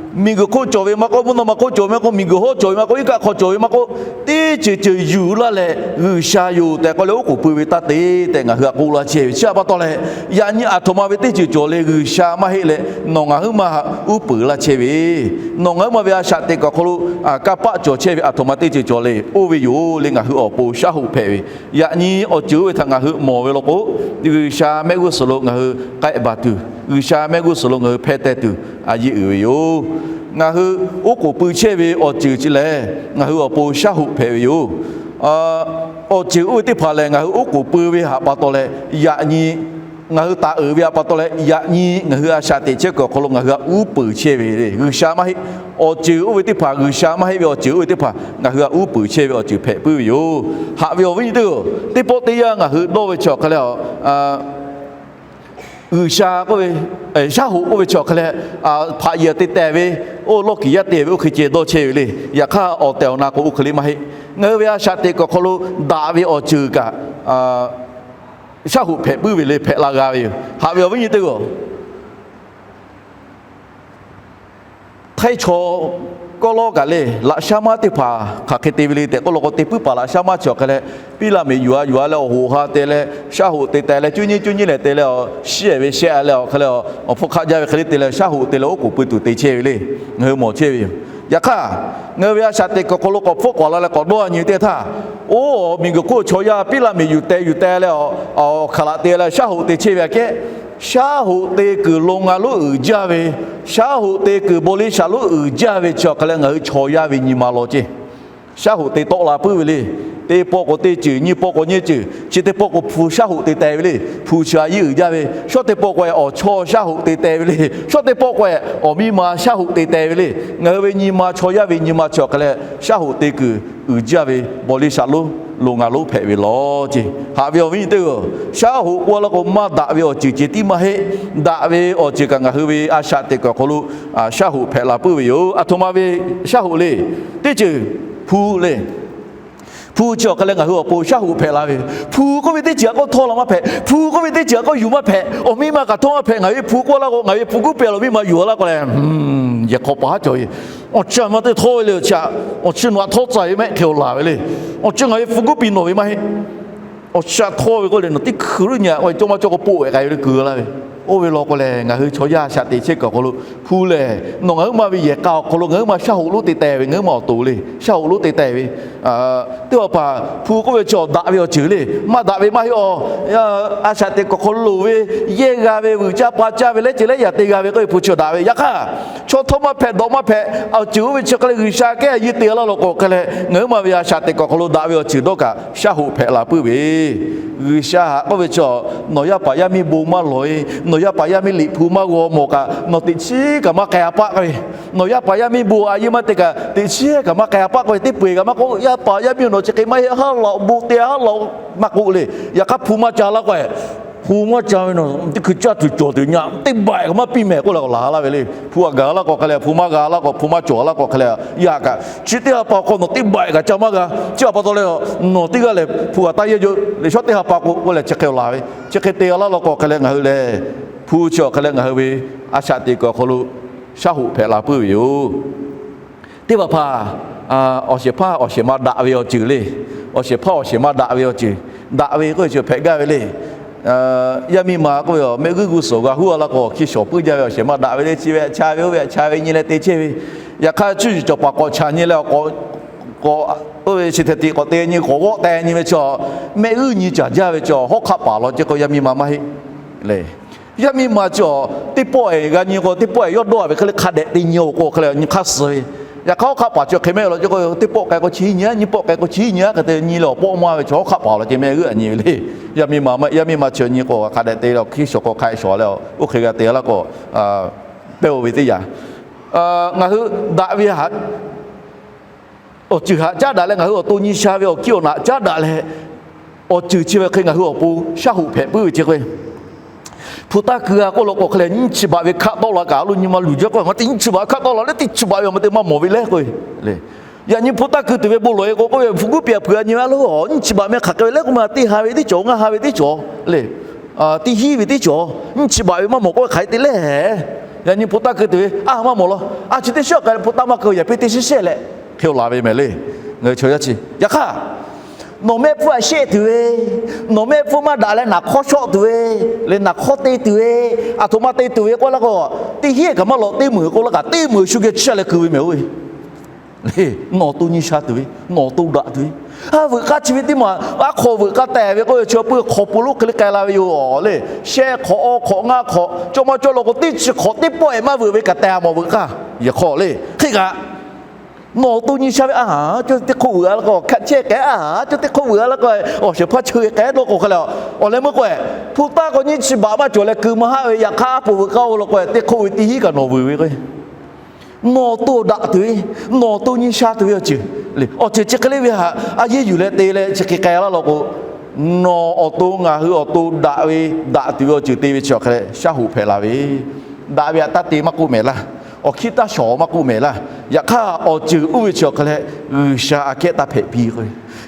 Miˬguiˬ hk'oˆ cawˬ ve maˇ k'oˆ, mvuhˇ naw ma hk'oˆ cawˬ ve maˇ k'oˆ, miˬguiˬ hawˉ cawˬ ve maˇ k'oˆ, iˉ kaˆ hk'aw cawˬ ve maˇ k'oˆ, teˇ ceuˬ ceuˬ yuˬ laˇ leh G'uiˬsha yoˬ tehꞈ k'oˆ leh oˉ k'oˍ pui ve taˇ te tehꞈ ngaˬ hui htaꞈ k'oˆ laˇ chehˇ ve. Chi htaꞈ pa taw leh, yaꞈ nyi aˬ htoꞈ ma ve teˇ ceuˬ cawˬ le G'uiˬsha maˇ heˆ leh nawˬ ngaˬ huiˉ ma htaꞈ uˉ peunˍ laˇ chehˇ ve, nawˬ ngaˬ huiˉ ma ve a shaꞈ teꞈ kuiˬ awˬ hk'aw lo kanˇ paˆ cawˬ chehˇ ve aˬ htoꞈ ma teˇ ceuˬ cawˬ le, oˇ ve yoˬ le ngaˬ hui awˬ pon shaˉ hoꞈ hpehꞈ ve. Yaꞈ nyi awˬ ceuˬ oˇ ve htaꞈ ngaˬ hui mawˬ ve law k'o, G'uiˬsha mehˆ g'uˇ suhˍ lo ngaˬ hui k'ehˆ baˬ tuˬ, G'uiˬsha mehˆ g'uˇ suhˍ lo ngaˬ hui hpehˇ teh tuˬ a yeˇ uiˍ ve yoˬ. Ngaˬ hui oˉ k'oˍ pui chehˇ ve awˬ ceuˬ chi lehˬ, ngaˬ hui awˬ pon shaˉ hoꞈ hpehꞈ ve yoˬ. Awˬ ceuˬ oˇ ve teˇ hpaˍ lehˬ, ngaˬ hui oˉ k'oˍ pui ve htaꞈ pa taw leh, yaꞈ nyi ngaˬ hui taˍ uiˍ ve htaꞈ pa taw leh, yaꞈ nyi ngaˬ hui a shaꞈ teꞈ chehˇ kuiˬ awˬ hk'aw lo ngaˬ hui htaꞈ uˉ peunˍ chehˇ ve le. G'uiˬsha maˇ heˆ, awˬ ceuˬ oˇ ve teˇ hpaˍ, G'uiˬsha maˇ heˆ ve awˬ ceuˬ oˇ ve teˇ hpaˍ ngaˬ hui htaꞈ uˉ peunˍ chehˇ ve awˬ ceuˬ hpehꞈ puiˉ ve yoˬ. Haꞈ ve awˬ viˉ nyi teˇ g'aˇ, teˇ pawˆ teˇ yanˇ ngaˬ hui dawˇ ve chi awˬ hk'e leh, G'uiˬsha k'oˆ ve, shaˉ hoꞈ k'oˆ ve chi awˬ hk'e leh, hpaꞈ yehˬ te tehˬ ve, oˇ lawˇ kiˍ yaˇ te ve oˇ hk'e ceh dawˇ chehˇ ve le. Yaꞈ hk'aˇ awˬ tehˬ awˬ na k'o oˇ hk'e le maˇ heˆ. Ngaˬ hui ve a shaꞈ teꞈ kuiˬ awˬ hk'aw lo daꞈ ve awˬ ceuˬ kaꞈ shaˉ hoꞈ hpehꞈ puiˉ ve le, hpehꞈ la g'a ve yoˬ. Haꞈ ve awˬ viˉ nyi teˇ g'aˇ-oˬ, htaiˇ chaw kawˆ lawˉ kaꞈ le, laꞈ shaˉ maˉ teˇ hpaˍ hk'aˬ hk'e te ve le tehꞈ k'oˆ law k'o, teˇ puiˉ paˍ laꞈ shaˉ maˉ chi awˬ hk'aˇ leh, piˉ laˇ miˬ yuˬ-a yuˬ-a leh awˬ hoꞈ ha te leh, shaˉ hoꞈ te teh leh, cuˇ nyiˇ cuˇ nyiˇ lehˬ te leh, awˬ shiˉ-ehˍ ve shehˆ-a leh awˬ hk'aˇ leh, awˬ hpfuhˇ hk'aˆ jaˇ ve hk'e le te leh, shaˉ hoꞈ te leh oˉ k'oˍ pui tuˬ te chehˇ ve le. Ngaˬ hui mawˬ chehˇ ve yoˬ. Yaꞈ hk'aˇ, ngaˬ hui ve a shaꞈ teꞈ kuˬ awˬ hk'aw lo k'awꞈ hpfuhˆ k'awꞈ la leh k'awꞈ dawˇ-a nyi ve teˇ htaˇ, oˇ miˬguiˬ hk'oˆ chaw yaˇ piˉ laˇ miˬ yuˬ teh yuˬ teh leh, awˬ hk'aˬ laꞈ te leh shaˉ hoꞈ te chehˇ ve aꞈ kehˉ, shaˉ hoꞈ te kuiˬ lo ngaˬ lonˉ uiˍ jaˇ ve, shaˉ hoꞈ te kuiˬ baw liˇ shaˍ lonˉ uiˍ jaˇ ve chi awˬ hk'aˇ leh ngaˬ hui chaw yaˇ ve nyi ma law ceˇ. Shaˉ hoꞈ te tawˆ la puiˉ ve le. Teˇ pawˆ k'o teˇ ceuˬ, nyiˇ pawˆ k'o nyiˇ ceuˬ, chi teˇ pawˆ k'o hpu shaˉ hoꞈ te teh ve le. Hpu chi a yiˉ uiˍ jaˇ ve, shawˉ teˇ pawˆ k'o awˬ chawˇ shaˉ hoꞈ te teh ve le. Shawˉ teˇ pawˆ k'o awˬ miˇ ma shaˉ hoꞈ te teh ve le. Ngaˬ hui ve nyi ma, chaw yaˇ ve nyi ma chi awˬ hk'aˇ leh shaˉ hoꞈ te kuiˬ uiˍ jaˇ ve baw liˇ shaˍ lonˉ lo ngaˬ lonˉ hpehꞈ ve law ceˇ. Haꞈ ve awˬ viˉ nyi teˇ g'aˇ, shaˉ hoꞈ k'oˆ laˇ k'o maˇ daꞈ ve awˬ ceuˬ ceh tiˉ maˇ heˆ. Daꞈ ve awˬ ceuˬ kaꞈ ngaˬ hui ve a shaꞈ teꞈ kuˬ awˬ hk'aw lo shaˉ hoꞈ hpehꞈ la puiˉ ve yoˬ. Aˬ htoꞈ ma ve shaˉ hoꞈ le. Teˇ ceuˬ, hpu le. Hpu chi awˬ hk'aˇ leh ngaˬ hui awˬ pon shaˉ hoꞈ hpehꞈ la ve. Hpu k'oˆ ve teˇ ceuˬ aꞈ k'awꞈ htawˇ la maˇ hpehꞈ. Hpu k'oˆ ve teˇ ceuˬ aꞈ k'awꞈ yuˬ maˇ hpehꞈ. Awˬ miˇ ma kaꞈ htawˇ maˇ hpehꞈ. Ngaˬ ve hpu k'oˆ laˇ k'o, ngaˬ ve hpu guˉ pehˍ awˬ miˇ ma yuˬ laˇ k'o leh, yehˬ hk'awꞈ paˍ haˉ cawˬ ve, awˬ chi ma teˇ htawˇ ve le, awˬ chi, awˬ chi nawˬ aꞈ htawˇ tcuh ve mehˆ hk'e awˬ laˬ ve le. Awˬ chi ngaˬ ve hpu guˉ piˇ nawˬ ve maˇ heˆ. Awˬ chi aꞈ htawˇ ve k'oˆ leh nawˬ teˇ hkui ruˉ nyi-a k'o, cawˇ maˇ cawˇ k'o poˆ-ehˍ k'ai ve le kuiˬ laˇ ve. Oˇ ve law k'o lehˬ, ngaˬ hui chaw yaˇ a shaꞈ teꞈ chehˇ kuiˬ awˬ hk'aw lo hpu lehˬ, nawˬ ngaˬ huiˉ ma ve yehˬ k'a awˬ hk'aw lo ngaˬ huiˉ ma shaˉ hoꞈ lonˉ te teh ve, ngaˬ huiˉ ma awˬ to le, shaˉ hoꞈ lonˉ te teh ve. Teˇ hpaˍ hpaˍ hpu k'oˆ ve chi awˬ daꞈ ve awˬ ceuˬ le, maˇ daꞈ ve maˇ heˆ. Awˬ, a shaꞈ teꞈ kuˬ awˬ hk'aw lo loˍ ve, yehˇ g'a ve, vuiˬ caˇ pa caˇ ve, lehˉ ceh lehˉ yaꞈ te g'a ve k'oˆ ve hpu chi awˬ daꞈ ve. Yaꞈ hk'aˇ, chaw htawˇ maˇ hpehꞈ, dawꞈ maˇ hpehꞈ, awˬ ceuˬ oˇ ve chi hk'e leh G'uiˬsha kehˉ a yeˇ te laˇ law k'o hk'e leh, ngaˬ huiˉ ma ve a shaꞈ teꞈ kuˬ awˬ hk'aw lo daꞈ ve awˬ ceuˬ dawˇ kaꞈ shaˉ hoꞈ hpehꞈ la puiˉ ve. G'uiˬsha haꞈ k'oˆ ve chi, nawˬ yaˇ paˍ yaˇ miˇ bon maˇ lawˬ-e, nawˬ yaˇ paˍ yaˇ miˇ liꞈ hpu maˇ g'aw mawˬ kaꞈ nawˬ teꞈ chiˉ kaꞈ maˇ k'ai-a paˆ k'oˆ ve. Nawˬ yaˇ paˍ yaˇ miˇ bon a yeˇ maˇ te kaꞈ teꞈ chiˉ kaꞈ maˇ k'ai-a paˆ k'oˆ ve. Teˇ peu-eˬ kaꞈ maˇ k'oˆ, yaˇ paˍ yaˇ miˇ nawˬ chi hk'e maˇ heˆ, haˉ laꞈ bon te haˉ laꞈ maˇ k'oˆ le. Yaꞈ hk'aˇ hpu maˇ ca laˇ k'o, hpu maˇ ca ve nawˬ teˇ hkui caˇ tuˬ cawˬ tuˬ nyi, teˇ baiꞈ kaꞈ maˇ piˇ mehˍ k'oˆ leh awˬ laˬ laˇ ve le. Hpu aꞈ gaˬ laˇ k'o hk'e leh, hpu maˇ g'a laˇ k'o, hpu maˇ cawˬ laˇ k'o hk'e leh, yaꞈ kaꞈ chi teˇ ha pa awˬ hk'aw nawˬ teˇ baiꞈ kaꞈ ca maˇ g'a. Chi htaꞈ pa taw leh, nawˬ teˇ g'aˇ lehˬ hpu aꞈ taˇ yehˇ jaˇ le, shawˉ teˇ ha pa k'o k'oˆ leh chi hk'e awˬ laˬ ve. Chi hk'e te g'a laˇ law k'o hk'e leh ngaˬ hui lehˬ, hpu chi awˬ hk'e leh ngaˬ hui ve a shaꞈ teꞈ kuˬ awˬ hk'aw lo shaˉ hoꞈ hpehꞈ la puiˉ ve yoˬ. Teˇ hpaˍ hpaˍ awˬ shehˍ hpaˇ awˬ shehˍ ma daꞈ ve awˬ ceuˬ le. Awˬ shehˍ hpaˇ awˬ shehˍ ma daꞈ ve awˬ ceuˬ, daꞈ ve k'oˆ ve chi hpehꞈ gaˇ ve le. Yaˇ miˇ ma k'oˆ ve, mehˆ g'uˇ g'uˇ suhˍ g'a huˉ-a laˇ k'o, hkiˇ shawˍ puiˉ jaˇ ve awˬ shehˍ ma daꞈ ve le. Chi ve aꞈ cha ve oˇ ve aꞈ cha ve nyi leh te chehˇ ve. Yaꞈ hk'aˇ, cuˇ yiˍ cawˬ paˍ k'awꞈ chaꞈ nyi leh, k'awꞈ, oˇ ve chi hte tiꞈ k'awꞈ te nyi, k'awꞈ g'awˆ teh nyi ve chi, mehˆ g'uˇ nyi caˍ jaˇ ve chi, hawˉ hk'aˆ paˍ law ceh k'o yaˇ miˇ ma maˇ heˆ le. Yaˇ miˇ ma chi, teˇ pawˆ-ehˍ g'a nyi k'o, teˇ pawˆ-ehˍ yawˇ dawˇ-a ve hk'e le hk'a dehꞈ te nyi-a k'o hk'e leh nyi hk'aˇ suh ve. Yaꞈ hk'aˇ hawˉ hk'aˆ paˍ chi hk'e mehˆ law ceh k'o, teˇ pawˆ k'ai k'o chi nyi-a, nyiˇ pawˆ k'ai k'o chi nyi-a hk'e te nyi leh awˬ pawˆ maˇ ve chi hawˉ hk'aˆ paˍ law ceh mehˆ g'uˇ aꞈ nyi ve le. Yaˇ miˇ ma, yaˇ miˇ ma chi nyi k'o hk'a dehꞈ te leh hkiˇ shawˍ k'o hk'a shawˍ leh, oˇ hk'e g'a te laˇ k'o, pehˇ-o ve teˇ yanˇ, ngaˬ hui daꞈ ve haꞈ awˬ ceuˬ haꞈ caˉ daꞈ leh, ngaˬ hui awˬ to nyi sha ve awˬ hkiˇ awˬ naꞈ caˉ daꞈ leh, awˬ ceuˬ chi ve hk'e ngaˬ hui awˬ pon shaˉ hoꞈ hpehꞈ puiˉ ve chi k'o, hpu taˇ keu-a k'oˆ law k'o hk'e leh, nyiˇ chi baꞈ ve hkaˆ tawˆ la kaꞈ a lo nyi ma luˬ jaˇ k'o, ngaˬ teˇ nyiˇ chi baꞈ ve hkaˆ tawˆ la leh teˇ chi baꞈ ve awˬ ma te maˇ mawˬ ve le k'o, yaꞈ nyi hpu taˇ keu tuˬ ve bon lawˬ-e k'o k'oˆ ve, hpu guˉ piˇ-a hpeuꞈ-a nyi ve a lo, nyiˇ chi baꞈ meh hk'aˬ hk'e ve le k'oˆ ma, teˇ ha ve teˇ cawˬ, ngaˇ ha ve teˇ cawˬ le, teˇ hinˉ ve teˇ cawˬ, nyiˇ chi baꞈ ve maˇ mawˬ k'oˆ ve hk'aˬ hk'e te le. Yaꞈ nyi hpu taˇ keu tuˬ ve a maˇ mawˬ law. A chi teˇ shiˉ awˬ k'ai hpu taˇ maˇ keu, yaꞈ piˇ teˇ shiˉ shehˆ leh hk'e-o laˬ ve mehˍ le. Ngaˬ hui chaw yaˇ chi yaꞈ hk'aˇ, nawˬ mehˆ hpfuhˇ aꞈ shehˆ tuˬ ve, nawˬ mehˆ hpfuhˇ maˇ daꞈ leh naˍ hk'awˇ shawˆ tuˬ ve, leh naˍ hk'awˇ te tuˬ ve, aˬ htoꞈ ma te tuˬ ve k'oˆ laˇ k'o, teˇ hinˉ kaꞈ maˇ lawꞈ teˇ meunˍ k'oˆ laˇ kaꞈ teˇ meunˍ shu geh chi leh keu ve mehˍ-oˬ ve. Nawˬ awˬ to nyi sha tuˬ ve, nawˬ awˬ to daꞈ tuˬ ve, a veuꞈ k'aˇ chi ve teˇ maˬ aˉ hk'aw veuꞈ k'aˇ tehꞈ ve k'oˆ ve chi pui hk'awꞈ pui lonˉ hk'e le k'ai la ve yoˬ le. Shehˆ hk'awꞈ awˇ hk'awꞈ ngaˇ hk'awꞈ cawˇ maˇ cawˇ law k'o, teˇ chi hk'awꞈ teˇ pawˆ-ehˍ maˇ veuꞈ ve kaꞈ tehꞈ mawˬ veuꞈ k'aˇ yehˬ hk'aw le. Hk'e kaꞈ, nawˬ awˬ to nyi sha ve a, cawˇ teˇ hk'oˆ veuꞈ-a laˇ k'o hkaˆ chehˇ k'ai a, cawˇ teˇ hk'oˆ veuꞈ-a laˇ k'o awˬ shehˍ hpaˇ cheu ve k'ai dawˇ k'o hk'e leh, awˬ leh meuˇ k'o, hpu taˇ k'o nyiˇ chi baꞈ maˇ cawˬ leh keu maˇ haˆ ve, yaꞈ hk'aˇ a poˍ veuꞈ k'aˇ-o law k'o, teˇ hk'oˆ ve teˇ hinˉ kaꞈ nawˬ veuꞈ ve k'o, nawˬ awˬ to daꞈ tuˬ ve, nawˬ awˬ to nyi sha tuˬ ve awˬ ceuˬ, awˬ ceuˬ chi hk'e le ve htaꞈ a yeˇ yuˬ leh te leh chi hk'e k'ai laˇ law k'o, nawˬ awˬ to ngaˬ hui awˬ to daꞈ ve, daꞈ tuˬ ve awˬ ceuˬ te ve chi awˬ hk'e leh shaˉ hoꞈ hpehꞈ la ve. Daꞈ ve htaꞈ taˇ te maˇ k'oˆ mehˍ laˇ. Awˬ hkiˉ taˇ shawˍ maˇ k'oˆ mehˍ laˇ. Yaꞈ hk'aˇ awˬ ceuˬ oˇ ve chi awˬ hk'a leh G'uiˬsha aꞈ kehˉ taˇ hpehꞈ piˇ k'o,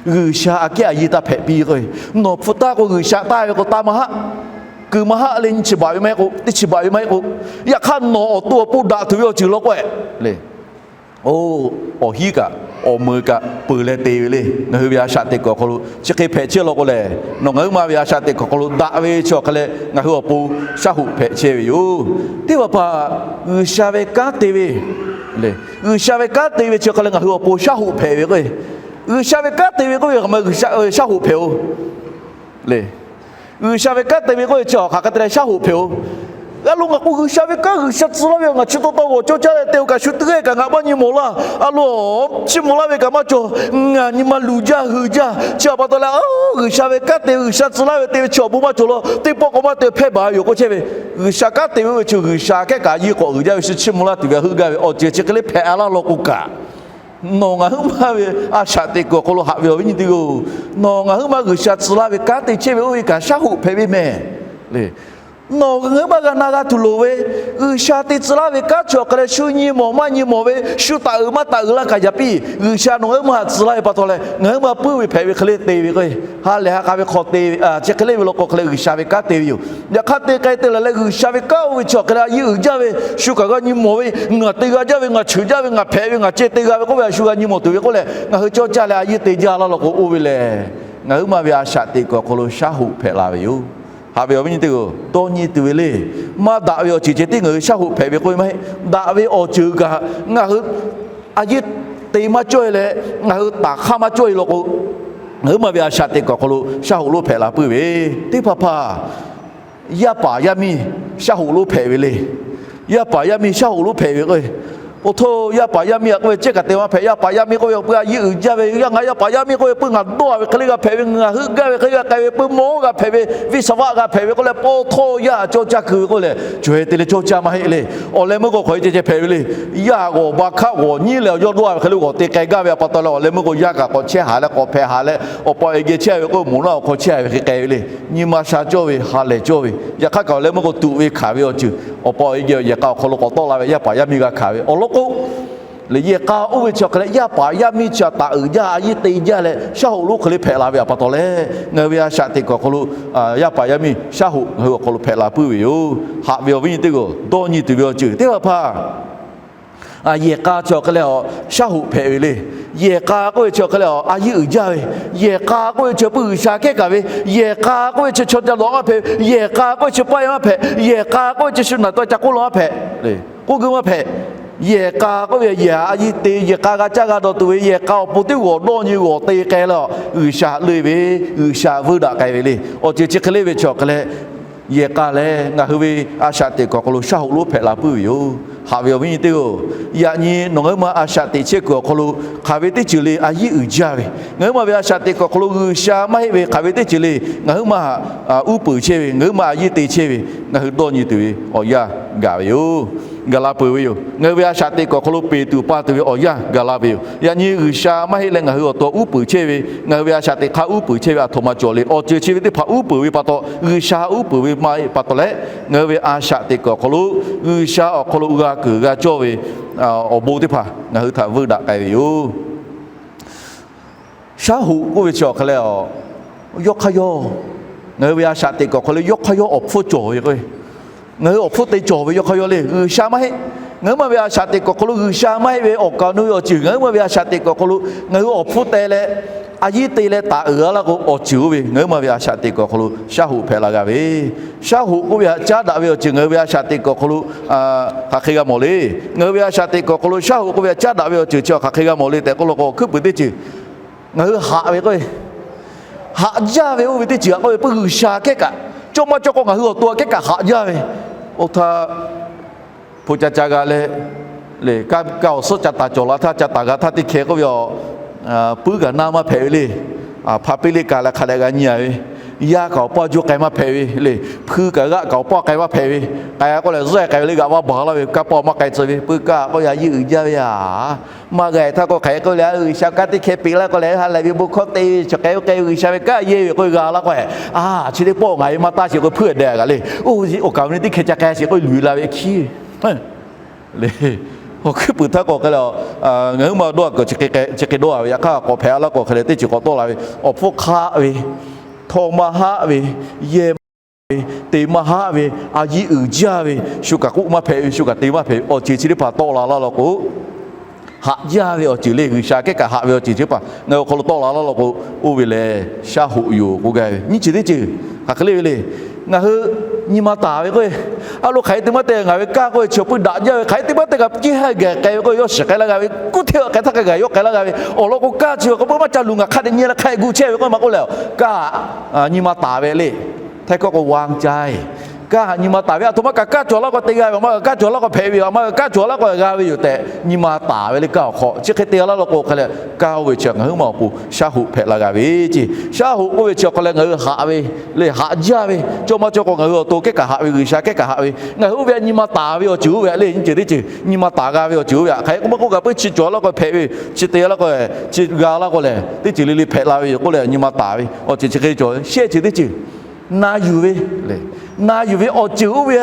G'uiˬsha aꞈ kehˉ a yiˇ taˇ hpehꞈ piˇ k'o, nawˬ hpu taˇ k'o G'uiˬsha taˇ ve k'o taˇ maˇ haˆ, kuiˬ maˇ haˆ le, nyi chi baꞈ ve maˇ heˆ k'o, teˇ chi baꞈ ve maˇ heˆ k'o, yaꞈ hk'aˇ nawˬ awˬ to awˬ pon daꞈ tuˬ ve awˬ ceuˬ law k'o le, awˬ hiˉ kaꞈ awˬ meuˍ kaꞈ peuˬ leh te ve le. Ngaˬ hui ve a shaꞈ teꞈ kuiˬ awˬ hk'aw lo chi hk'e hpehꞈ chehˇ law k'o lehˬ, nawˬ ngaˬ huiˉ ma ve a shaꞈ teꞈ kuiˬ awˬ hk'aw lo daꞈ ve chi awˬ hk'a leh ngaˬ hui awˬ pon shaˉ hoꞈ hpehꞈ chehˇ ve yoˬ. Teˇ hpaˍ hpaˍ G'uiˬsha ve kanˉ te ve le, G'uiˬsha ve kanˉ te ve chi awˬ hk'a leh ngaˬ hui awˬ pon shaˉ hoꞈ hpehꞈ ve k'o, G'uiˬsha ve kanˉ te ve k'oˆ ve k'aꞈ ma G'uiˬsha shaˉ hoꞈ hpehꞈ-oˬ le. G'uiˬsha ve kanˉ te ve k'oˆ ve chi awˬ hk'aˬ hk'e te leh shaˉ hoꞈ hpehꞈ-oˬ. A lo ngaˬ k'o G'uiˬsha ve kanˉ G'uiˬsha tcuh laˇ ve ngaˬ chi taw taw g'awˬ cawˇ caˇ leh te-o kaꞈ shu teˇ g'aˇ kaꞈ ngaˬ maˇ nyi mawˬ laˇ. A lo chi mawˬ laˇ ve kaꞈ maˇ cawˬ. Ngaˬ nyi ma luˬ jaˇ hui jaˇ. Chi awˬ pa taw leh, G'uiˬsha ve kanˉ te ve G'uiˬsha tcuh laˇ ve te ve chi awˬ bon maˇ cawˬ law. Teˇ pawˆ k'o maˇ te hpehˇ baˬ ve yoˬ k'oˆ chehˇ ve. G'uiˬsha kanˉ te ve oˇ ve chi G'uiˬsha kehˉ kaꞈ a yiˇ k'awꞈ uiˍ jaˇ ve shu chiˇ mvuh laˇ tuˬ ve a heuˆ gaˇ ve awˬ ceuˬ chi hk'e le hpehꞈ a laˇ law k'o kaꞈ, nawˬ ngaˬ huiˉ ma ve a shaꞈ teꞈ kuiˬ awˬ hk'aw lo haꞈ ve awˬ viˉ nyi teˇ g'aˇ-oˬ, nawˬ ngaˬ huiˉ ma G'uiˬsha tcuh laˇ ve kanˉ te chehˇ ve oˇ ve kaꞈ shaˉ hoꞈ hpehꞈ ve mehˍ le. Nawˬ ngaˬ huiˉ ma g'a na g'a tuˬ loˍ ve, G'uiˬsha te tcuh laˇ ve kanˉ chi awˬ hk'a leh shu nyi mawˬ maˇ nyi mawˬ ve, shu taˍ uiˍ maˇ taˍ uiˍ laˇ kaꞈ yaꞈ piˇ, G'uiˬsha nawˬ ngaˬ huiˉ ma haꞈ tcuh laˇ ve pa taw leh ngaˬ huiˉ ma puiˉ ve hpehꞈ ve hk'e le te ve k'o, ha lehˬ ha k'a ve hk'aw te ve chi hk'e le ve law k'o hk'a leh G'uiˬsha ve kanˉ te ve yoˬ. Yaꞈ hk'aˇ te k'ai te leh leh G'uiˬsha ve kanˉ oˇ ve chi awˬ hk'a leh a yiˇ uiˍ jaˇ ve, shu kaꞈ g'a nyi mawˬ ve, ngaˬ te g'a jaˇ ve, ngaˬ cheuˬ jaˇ ve, ngaˬ hpehꞈ ve, ngaˬ ceh te g'a ve k'oˆ ve a shu g'a nyi mawˬ tuˬ ve k'oˆ leh ngaˬ hui cawˇ caˇ leh a yiˇ te jaˇ laˇ law k'o oˇ ve lehˬ, ngaˬ huiˉ ma ve a shaꞈ teꞈ kuiˬ awˬ hk'aw lo shaˉ hoꞈ hpehꞈ la ve yoˬ. Haꞈ ve awˬ viˉ nyi teˇ g'aˇ-oˬ, dawˇ nyi tuˬ ve le. Maˇ daꞈ ve awˬ ceuˬ ceh tiˉ ngaˬ hui shaˉ hoꞈ hpehꞈ ve k'oˆ ve maˇ heˆ. Daꞈ ve awˬ ceuˬ kaꞈ ngaˬ hui a yiˇ te maˇ cawˇ e leh, ngaˬ hui taˍ hk'aˇ maˇ cawˇ e law k'o, ngaˬ huiˉ ma ve a shaꞈ teꞈ kuiˬ awˬ hk'aw lo shaˉ hoꞈ lonˉ hpehꞈ la puiˉ ve. Teˇ hpaˍ hpaˍ yaˇ paˍ yaˇ miˇ shaˉ hoꞈ lonˉ hpehꞈ ve le. Yaˇ paˍ yaˇ miˇ shaˉ hoꞈ lonˉ hpehꞈ ve k'o, oˇ htoˇ yaˇ paˍ yaˇ miˇ a k'oˆ ve ceh kaꞈ te maˇ hpehꞈ. Yaˇ paˍ yaˇ miˇ k'oˆ ve awˬ pui a yiˇ uiˍ jaˇ ve, yaˇ ngaˬ yaˇ paˍ yaˇ miˇ k'oˆ ve pui ngaˬ dawˇ ve hk'e le g'a hpehꞈ ve, ngaˬ heuˆ gaˇ ve hk'e le g'a k'ai ve, pui mawˇ g'a hpehꞈ ve, viˇ saˍ vaˆ g'a hpehꞈ ve k'oˆ leh, paw htawˇ yaˇ cawˇ caˇ kuiˬ ve k'oˆ lehˬ, caweh te leh cawˇ caˇ maˇ heˆ le. Awˬ leh meuˇ k'o hk'aˬ hk'e ceh ceh hpehꞈ ve le. Yaˇ g'awˬ ba hkaˆ g'awˬ nyiˉ leh awˬ yawˇ dawˇ ve hk'e le g'awˬ te k'ai gaˇ ve a pa taw leh, awˬ leh meuˇ k'o yaˇ kaꞈ k'awꞈ chehˇ haˍ leh k'awꞈ hpehꞈ haˍ leh, awˬ pa awˬ e geh chehˇ ve k'oˆ, moˍ naˆ awˬ hk'aw chehˇ ve hk'e k'ai ve le. Nyi ma sha cawˇ ve, ha lehˬ cawˇ ve, yaꞈ hk'aˇ kaꞈ awˬ leh meuˇ k'o tuꞈ ve hkanˍ ve awˬ ceuˬ, awˬ pa awˬ e geh yehˬ k'a awˬ hk'aw lo k'awꞈ tawˆ la ve yaˇ paˍ yaˇ miˇ g'a hkanˍ ve awˬ lawn k'o, lehˬ yehˬ k'a oˇ ve chi awˬ hk'a leh yaˇ paˍ yaˇ miˇ chi taˍ uiˍ jaˇ, a yiˇ te jaˇ leh shaˉ hoꞈ lonˉ hk'e le hpehꞈ la ve a pa taw leh, ngaˬ hui ve a shaꞈ teꞈ kuiˬ awˬ hk'aw lo yaˇ paˍ yaˇ miˇ shaˉ hoꞈ ngaˬ hui awˬ hk'aw lo hpehꞈ la puiˉ ve yoˬ. Haꞈ ve awˬ viˉ nyi teˇ g'aˇ-oˬ, dawˇ nyi tuˬ ve awˬ ceuˬ teˇ hpaˍ hpaˍ yehˬ k'a chi awˬ hk'a leh a shaˉ hoꞈ hpehꞈ ve le. Yehˬ k'a k'oˆ ve chi awˬ hk'a leh a yiˇ uiˍ jaˇ ve, yehˬ k'a k'oˆ ve chi puiˉ G'uiˬsha kehˉ kaꞈ ve, yehˬ k'a k'oˆ ve chi chaw ca lawˬ maˇ hpehꞈ, yehˬ k'a k'oˆ ve chi paˆ e maˇ hpehꞈ, yehˬ k'a k'oˆ ve chi shu naˬ taw ca k'oˆ la maˇ hpehꞈ, k'oˆ gu maˇ hpehꞈ. Yehˬ k'a k'oˆ ve yehˬ a yiˇ te, yehˬ k'a g'a caˇ g'a dawˬ tuˬ ve, yehˬ k'a awˬ pon teˇ g'awˬ dawˇ nyi g'awˬ te k'ai leh, G'uiˬsha leuˆ ve, G'uiˬsha vuiˇ daꞈ k'ai ve le. Awˬ ceuˬ chi hk'e le ve chi awˬ hk'a leh, yehˬ k'a lehˬ ngaˬ hui ve a shaꞈ teꞈ kuiˬ awˬ hk'aw lo shaˉ hoꞈ lonˉ hpehꞈ la puiˉ ve yoˬ. Haꞈ ve awˬ viˉ nyi teˇ g'aˇ-oˬ, yaꞈ nyi nawˬ ngaˬ huiˉ ma a shaꞈ teꞈ chehˇ kuiˬ awˬ hk'aw lo hk'aˬ ve teˇ ceuˬ le a yiˇ uiˍ jaˇ ve, ngaˬ huiˉ ma ve a shaꞈ teꞈ kuiˬ awˬ hk'aw lo G'uiˬsha maˇ heˆ ve hk'aˬ ve teˇ ceuˬ le ngaˬ huiˉ ma uˉ peunˍ chehˇ ve, ngaˬ huiˉ ma a yiˇ te chehˇ ve, ngaˬ hui dawˇ nyi tuˬ ve awˬ yanˇ gaˬ ve yoˬ. Gaˬ la peuˬ ve yoˬ. Ngaˬ hui ve a shaꞈ teꞈ kuiˬ awˬ hk'aw lo peˬ tuˬ pa tuˬ ve awˬ yanˇ gaˬ la ve yoˬ. Yaꞈ nyi G'uiˬsha maˇ heˆ leh ngaˬ hui awˬ to uˉ peunˍ chehˇ ve, ngaˬ hui ve a shaꞈ teꞈ hk'a uˉ peunˍ chehˇ ve a htoꞈ ma cawˬ le. Awˬ ceuˬ chi ve teˇ hpaˍ uˉ peunˍ ve pa taw, G'uiˬsha uˉ peunˍ ve maˇ heˆ pa taw leh, ngaˬ hui ve a shaꞈ teꞈ kuiˬ awˬ hk'aw lo G'uiˬsha awˬ hk'aw lo g'a keunˍ g'a cawˇ ve awˬ bon teˇ hpaˍ ngaˬ hui htaꞈ vuiˇ daꞈ k'ai ve yoˬ. Shaˉ hoꞈ k'oˆ ve chi awˬ hk'a leh a, yawˇ hk'aˇ yawˇ, ngaˬ hui ve a shaꞈ teꞈ kuiˬ awˬ hk'aw lo yawˇ hk'aˇ yawˇ awˬ hpfuhˇ cawˬ ve k'o, ngaˬ hui awˬ hpfuhˇ te cawˬ ve yawˇ hk'aˇ yawˇ le. G'uiˬsha maˇ heˆ. Ngaˬ huiˉ ma ve a shaꞈ teꞈ kuiˬ awˬ hk'aw lo G'uiˬsha maˇ heˆ ve awˬ kaˍ awˬ nu ve awˬ ceuˬ ngaˬ huiˉ ma ve a shaꞈ teꞈ kuiˬ awˬ hk'aw lo ngaˬ hui awˬ hpfuhˇ te leh a yiˇ te leh taˍ uiˍ a laˇ k'o, awˬ ceuˬ oˇ ve ngaˬ huiˉ ma ve a shaꞈ teꞈ kuiˬ awˬ hk'aw lo shaˉ hoꞈ hpehꞈ la g'a ve. Shaˉ hoꞈ k'oˆ ve htaꞈ caˉ daꞈ ve awˬ ceuˬ ngaˬ hui ve a shaꞈ teꞈ kuiˬ awˬ hk'aw lo hk'aˬ hk'e g'a mawˬ le. Ngaˬ hui ve a shaꞈ teꞈ kuiˬ awˬ hk'aw lo shaˉ hoꞈ k'oˆ ve htaꞈ caˉ daꞈ ve awˬ ceuˬ chi hk'aˬ hk'e g'a mawˬ le tehꞈ k'oˆ law k'o, hkuiˉ puiˍ teˇ ceuˬ ngaˬ hui haꞈ ve k'o, haꞈ jaˇ ve oˇ ve teˇ ceuˬ a k'oˆ ve puiˉ G'uiˬsha kehˉ kaꞈ, cawˇ maˇ cawˇ k'o ngaˬ hui awˬ to a kehˉ kaꞈ haꞈ jaˇ ve. Oˇ htaˇ hpu ca ca g'a leh, le, kaˇ kaˇ awˬ suhˉ ca taˍ cawˬ la htaˇ ca taˍ g'a htaˇ teˇ hkeh k'oˆ ve a, puiˉ kaꞈ naˇ maˇ hpehꞈ ve le. Hpa piˇ liˇ ka leh hk'a dehꞈ g'a nyi a ve, yaˇ kaꞈ awˬ paˇ juˇ k'ai maˇ hpehꞈ ve le. Hpui kaꞈ g'aˆ kaꞈ awˬ paˇ k'ai maˇ hpehꞈ ve. K'ai k'oˆ leh zuhˆ k'ai ve le g'aꞈ vaˇ baˬ laˇ ve, kanˇ paˆ maˇ k'ai tcuh ve, puiˉ kaˇ k'oˆ yaꞈ yiˇ uiˍ jaˇ ve a. Maˇ g'a htaˇ k'o hk'aˬ hk'e k'oˆ leh, G'uiˬsha kanˉ teˇ hkeh peꞈ laˇ k'o leh ha lehˬ ve bon hkawˇ te ve chi k'ai oˇ k'ai G'uiˬsha ve kanˉ yehˇ ve k'oˆ g'a laˇ k'o, a, chi teˇ pawˆ ngaˬ e maˇ taˇ sheˍ k'o hpuiˇ daꞈ g'a le. Oˇ, awˬ kaˍ ve teˇ hkeh ca k'ai sheˍ k'oˆ luˬ la ve hkiˉ le, awˬ hkuiˉ puiˍ htaˇ k'awꞈ hk'e le, ngaˬ huiˉ ma dawˇ a kaꞈ chi hk'e dawˇ a ve, yaꞈ hk'aˇ k'awꞈ hpehꞈ a laˇ k'o hk'e le, teˇ ceuˬ k'awꞈ tawˆ la ve, awˬ hpfuhˇ hk'aˆ ve, htaw maˇ haˆ ve, yehˇ maˇ ve, te maˇ haˆ ve, a yiˇ uiˍ jaˇ ve, shu kaꞈ k'oˆ maˇ hpehꞈ ve, shu kaꞈ te maˇ hpehꞈ ve, awˬ ceuˬ chi teˇ hpaˍ tawˆ la laˇ law k'o, haꞈ jaˇ ve awˬ ceuˬ le, G'uiˬsha kehˉ kaꞈ haꞈ ve awˬ ceuˬ chi teˇ hpaˍ ngaˬ hui awˬ hk'aw lo tawˆ la laˇ law k'o, oˇ ve lehˬ shaˉ hoꞈ yoˬ k'oˆ gaˇ ve. Nyiˇ ceuˬ teˇ ceuˬ hk'aˬ hk'e le ve le. Ngaˬ hui nyi ma taˍ ve k'o, a lo hk'aˬ hk'e te maˇ te, ngaˬ ve kaˇ k'oˆ ve chi awˬ puiˉ daꞈ jaˇ ve, hk'aˬ hk'e te maˇ te kaꞈ ceˇ haˇ gaˬ k'ai ve k'o, yawˇ shiˍ k'ai laˇ g'a ve, kuˇ hteˇ a k'ai htaˇ k'ai gaˬ yawˇ k'ai laˇ g'a ve, awˬ lawn k'o kaˇ chi ve k'o maˇ ca luˬ ngaˬ hk'a dehꞈ nyi leh hk'a dehꞈ gu chehˇ ve k'oˆ maˇ k'oˆ leh, kaˇ nyi ma taˍ ve le. Htaiˇ hkawˇ k'o วางใจ. Kaˇ htaꞈ nyi ma taˍ ve, aˬ htoꞈ ma kaꞈ kaˇ cawˬ laˇ k'o te g'a ve, aˬ ma kaꞈ kaˇ cawˬ laˇ k'o hpehꞈ ve, aˬ ma kaꞈ kaˇ cawˬ laˇ k'o g'a ve yoˬ tehꞈ nyi ma taˍ ve le. Kaˇ awˬ hk'aw chi hk'e te laˇ law k'o hk'e le, kaˇ oˇ ve chi ngaˬ huiˉ ma awˬ pon shaˉ hoꞈ hpehꞈ la g'a ve ce. Shaˉ hoꞈ k'oˆ ve chi awˬ hk'aw leh ngaˬ hui haꞈ ve le, haꞈ jaˇ ve, cawˇ maˇ cawˇ k'o ngaˬ hui awˬ to kehˉ kaꞈ haꞈ ve, G'uiˬsha kehˉ kaꞈ haꞈ ve, ngaˬ hui oˇ ve htaꞈ nyi ma taˍ ve awˬ ceuˬ oˇ ve le. Nyiˇ ceuˬ teˇ ceuˬ nyi ma taˍ g'a ve awˬ ceuˬ oˇ ve htaꞈ hk'aˬ hk'e k'oˆ maˇ k'oˆ kaꞈ puiˉ chi cawˬ laˇ k'o hpehꞈ ve, chi te laˇ k'o, chi g'a laˇ k'o lehˬ teˇ ceuˬ le le hpehꞈ la ve yoˬ k'oˆ leh nyi ma taˍ ve awˬ ceuˬ chi hk'e cawˬ. Shehˆ ceuˬ teˇ ceuˬ na yuˬ ve le, na yuˬ ve awˬ ceuˬ oˇ ve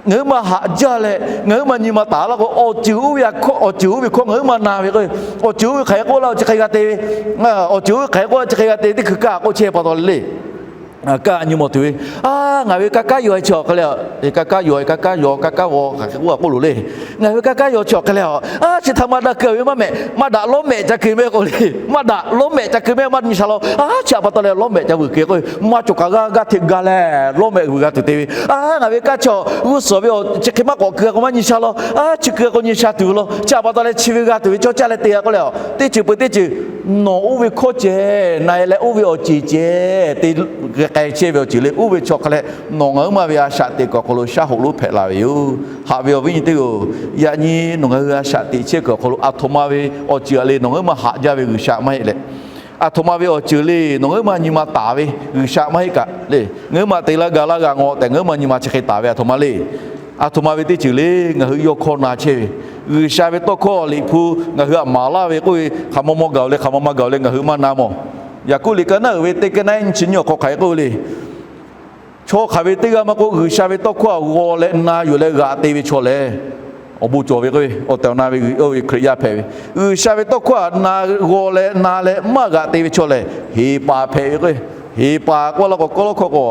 ngaˬ huiˉ ma haꞈ jaˇ leh ngaˬ huiˉ ma nyi ma taˍ laˇ k'o, awˬ ceuˬ oˇ ve, awˬ ceuˬ oˇ ve hkawˇ ngaˬ huiˉ ma na ve k'o, awˬ ceuˬ oˇ ve hk'aˬ hk'e k'oˆ laˇ k'o chi hk'e g'a te ve, awˬ ceuˬ oˇ ve hk'aˬ hk'e k'oˆ laˇ k'o chi hk'e g'a te ve, teˇ hkui kaˇ k'oˆ chehˇ pa taw le le. Kaˇ nyi mawˬ tuˬ ve, a, ngaˬ ve kaˇ kaˇ yaw chi awˬ hk'e le, kaˇ kaˇ yaw, kaˇ kaˇ yaw, kaˇ kaˇ g'aw, hk'aˬ hk'e k'oˆ a k'oˆ loˬ le. Ngaˬ ve kaˇ kaˇ yaw chi awˬ hk'e le, a, chi htaꞈ maˇ daꞈ keu ve maˇ mehˍ, maˇ daꞈ lawˉ mehˍ ca keu mehˍ k'o le, maˇ daꞈ lawˉ mehˍ ca keu mehˍ maˇ nyi sha law. A, chi htaꞈ pa taw leh lawˉ mehˍ ca vuiˬ keu k'o, maˇ cawˬ kaꞈ g'aˇ g'aˇ hteꞈ ga leh lawˉ mehˍ vuiˬ g'a tuˬ te ve. A, ngaˬ ve kaˇ chi g'uˇ suhˍ ve awˬ chi hk'e maˇ k'awꞈ keu k'o maˇ nyi sha law. A, chi keu k'o nyi sha tuˬ ve law. Chi htaꞈ pa taw leh chi ve g'a tuˬ ve cawˇ caˇ leh te a k'oˆ le, teˇ ceuˬ peuˬ teˇ ceuˬ nawˬ oˇ ve hkawˇ ceh na e leh oˇ ve awˬ ceˬ ceh te k'ai chehˇ ve awˬ ceuˬ le. Oˇ ve chi awˬ hk'e leh nawˬ ngaˬ huiˉ ma ve a shaꞈ teꞈ kuiˬ awˬ hk'aw lo shaˉ hoꞈ lonˉ hpehꞈ la ve yoˬ. Haꞈ ve awˬ viˉ nyi teˇ g'aˇ-oˬ, yaꞈ nyi nawˬ ngaˬ hui a shaꞈ teꞈ chehˇ kuiˬ awˬ hk'aw lo aˬ htoꞈ ma ve awˬ ceuˬ le nawˬ ngaˬ huiˉ ma haꞈ jaˇ ve G'uiˬsha maˇ heˆ leh, aˬ htoꞈ ma ve awˬ ceuˬ le nawˬ ngaˬ huiˉ ma nyi ma taˍ ve G'uiˬsha maˇ heˆ kaꞈ le, ngaˬ huiˉ ma te laˇ ga laˇ g'a ngaw tehꞈ ngaˬ huiˉ ma nyi ma chi hk'e taˍ ve aˬ htoꞈ ma le. Aˬ htoꞈ ma ve teˇ ceuˬ le, ngaˬ hui yawˇ hkawˇ na chehˇ ve, G'uiˬsha ve tawˇ hkawˇ Liꞈ hpu ngaˬ hui htaꞈ maˍ laˇ ve k'oˆ ve, hk'aˬ maw maw gaˬ-oˬ leh hk'aˬ maw maw gaˬ-oˬ leh ngaˬ hui maˇ na mawˬ. Yaˍkoˆ liꞈ ka naˉ uiˍ ve teˇ ka naˉ nyiˇ chi nyiˇ awˬ hk'aw hk'aˬ hk'e k'oˆ ve le. Chaw hk'aˬ ve teˇ g'aˇ maˇ k'oˆ, G'uiˬsha ve tawˇ hkawˇ htaꞈ g'aw leh na yuˬ leh g'aꞈ te ve chaw lehˬ, awˬ bon cawˬ ve k'o, awˬ tehˬ awˬ na ve Hkriꞈ yaˇ hpehꞈ ve, G'uiˬsha ve tawˇ hkawˇ htaꞈ na g'aw leh na leh maˇ g'aꞈ te ve chaw lehˬ, heˍ paˍ hpehꞈ ve k'o, heˍ paˍ k'oˆ laˇ k'o, kawˇ lawˉ hkawˇ k'o,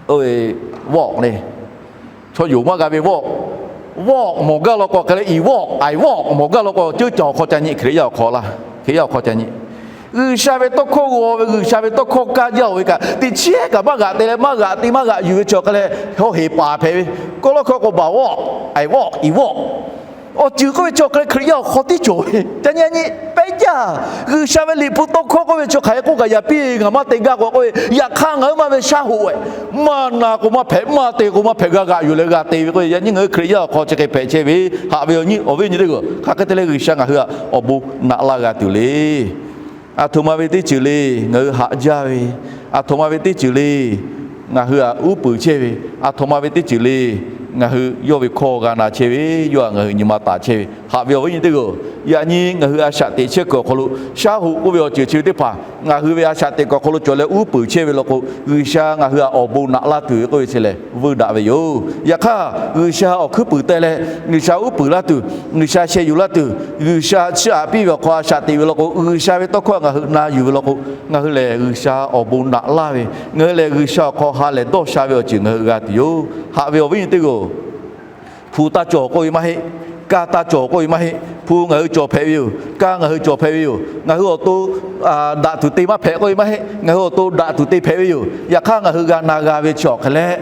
oˇ ve vawˆ le. Chaw yonˍ maˇ g'a ve vawˆ, vawˆ mawˬ gaˇ law k'o hk'e leh, iˍ vawˆ, aiˍ vawˆ mawˬ gaˇ law k'o, ceuˇ caˬ awˬ hk'aw ca nyi, Hkriꞈ yaˇ awˬ hk'aw laˇ, Hkriꞈ yaˇ awˬ hk'aw ca nyi. G'uiˬsha ve tawˇ hkawˇ g'aw ve, G'uiˬsha ve tawˇ hkawˇ kaˇ jaˇ-oˬ ve kaꞈ, teꞈ chiˉ kaꞈ maˇ g'aꞈ te leh maˇ g'aꞈ te maˇ g'aꞈ yuˬ ve chaw hk'e leh, haw heˍ paˍ hpehꞈ ve, kawˇ lawˉ hkawˇ k'o, baˬ vawˆ, aiˍ vawˆ, iˍ vawˆ. Awˬ ceuˬ k'oˆ ve chaw hk'e leh Hkriꞈ yaˇ awˬ hk'aw tiˉ cawˬ ve. Ca nyi nyi pehˉ jaˇ. G'uiˬsha ve Liꞈ hpu tawˇ hkawˇ k'oˆ ve chaw hk'aˬ hk'e k'oˆ kaꞈ yaꞈ piˇ, ngaˬ maˇ te gaˇ k'o k'oˆ ve, yaꞈ hk'aˇ ngaˬ huiˉ ma ve shaˉ hoꞈ-e, maˇ na k'o maˇ hpehꞈ, maˇ te k'o maˇ hpehꞈ, g'a g'aꞈ yuˬ leh g'a te ve k'o, yaꞈ nyi ngaˬ hui Hkriꞈ yaˇ awˬ hk'aw chi hk'e hpehꞈ chehˇ ve. Haꞈ ve awˬ viˉ nyi teˇ g'aˇ, hk'aˬ hk'e te leh G'uiˬsha ngaˬ hui htaꞈ awˬ bon naꞈ laˇ g'a tuˬ le. Aˬ htoꞈ ma ve teˇ ceuˬ le ngaˬ hui haꞈ jaˇ ve, aˬ htoꞈ ma ve teˇ ceuˬ le ngaˬ hui htaꞈ uˉ peunˍ chehˇ ve, aˬ htoꞈ ma ve teˇ ceuˬ le ngaˬ hui yawˇ ve hkawˇ g'a na chehˇ ve, yawˇ htaꞈ ngaˬ hui nyi ma taˍ chehˇ ve. Haꞈ ve awˬ viˉ nyi teˇ g'aˇ, yaꞈ nyi ngaˬ hui a shaꞈ teꞈ chehˇ kuiˬ awˬ hk'aw lo shaˉ hoꞈ k'oˆ ve awˬ ceuˬ chi ve teˇ hpaˍ ngaˬ hui ve a shaꞈ teꞈ kuiˬ awˬ hk'aw lo cawˬ leh uˉ peunˍ chehˇ ve law k'o, G'uiˬsha ngaˬ hui htaꞈ awˬ bon naꞈ laˇ tuˬ ve k'oˆ ve chi lehˬ, vuiˇ daꞈ ve yoˬ. Yaꞈ hk'aˇ, G'uiˬsha awˬ hkuiˉ puiˍ teh leh, G'uiˬsha uˉ peunˍ laˇ tuˬ, G'uiˬsha sheh yuˬ laˇ tuˬ, G'uiˬsha chiˇ aꞈ piˇ ve awˬ hk'aw a shaꞈ teꞈ ve law k'o, G'uiˬsha ve tawˇ hkawˇ ngaˬ hui na yuˬ ve law k'o, ngaˬ hui lehˬ G'uiˬsha awˬ bon naꞈ laˇ ve, ngaˬ hui lehˬ G'uiˬsha awˬ hk'aw ha lehˬ dawˇ sha ve awˬ ceuˬ ngaˬ hui g'a tuˬ yoˬ. Haꞈ ve awˬ viˉ nyi teˇ g'aˇ-oˬ, hpu taˇ cawˬ k'oˆ ve maˇ heˆ. Kaˇ taˇ cawˬ k'oˆ ve maˇ heˆ. Hpu ngaˬ hui cawˬ hpehꞈ ve yoˬ. Kaˇ ngaˬ hui cawˬ hpehꞈ ve yoˬ. Ngaˬ hui awˬ to daꞈ tuˬ te maˇ hpehꞈ k'oˆ ve maˇ heˆ. Ngaˬ hui awˬ to daꞈ tuˬ te hpehꞈ ve yoˬ. Yaꞈ hk'aˇ, ngaˬ hui g'a na g'a ve chi awˬ hk'e leh,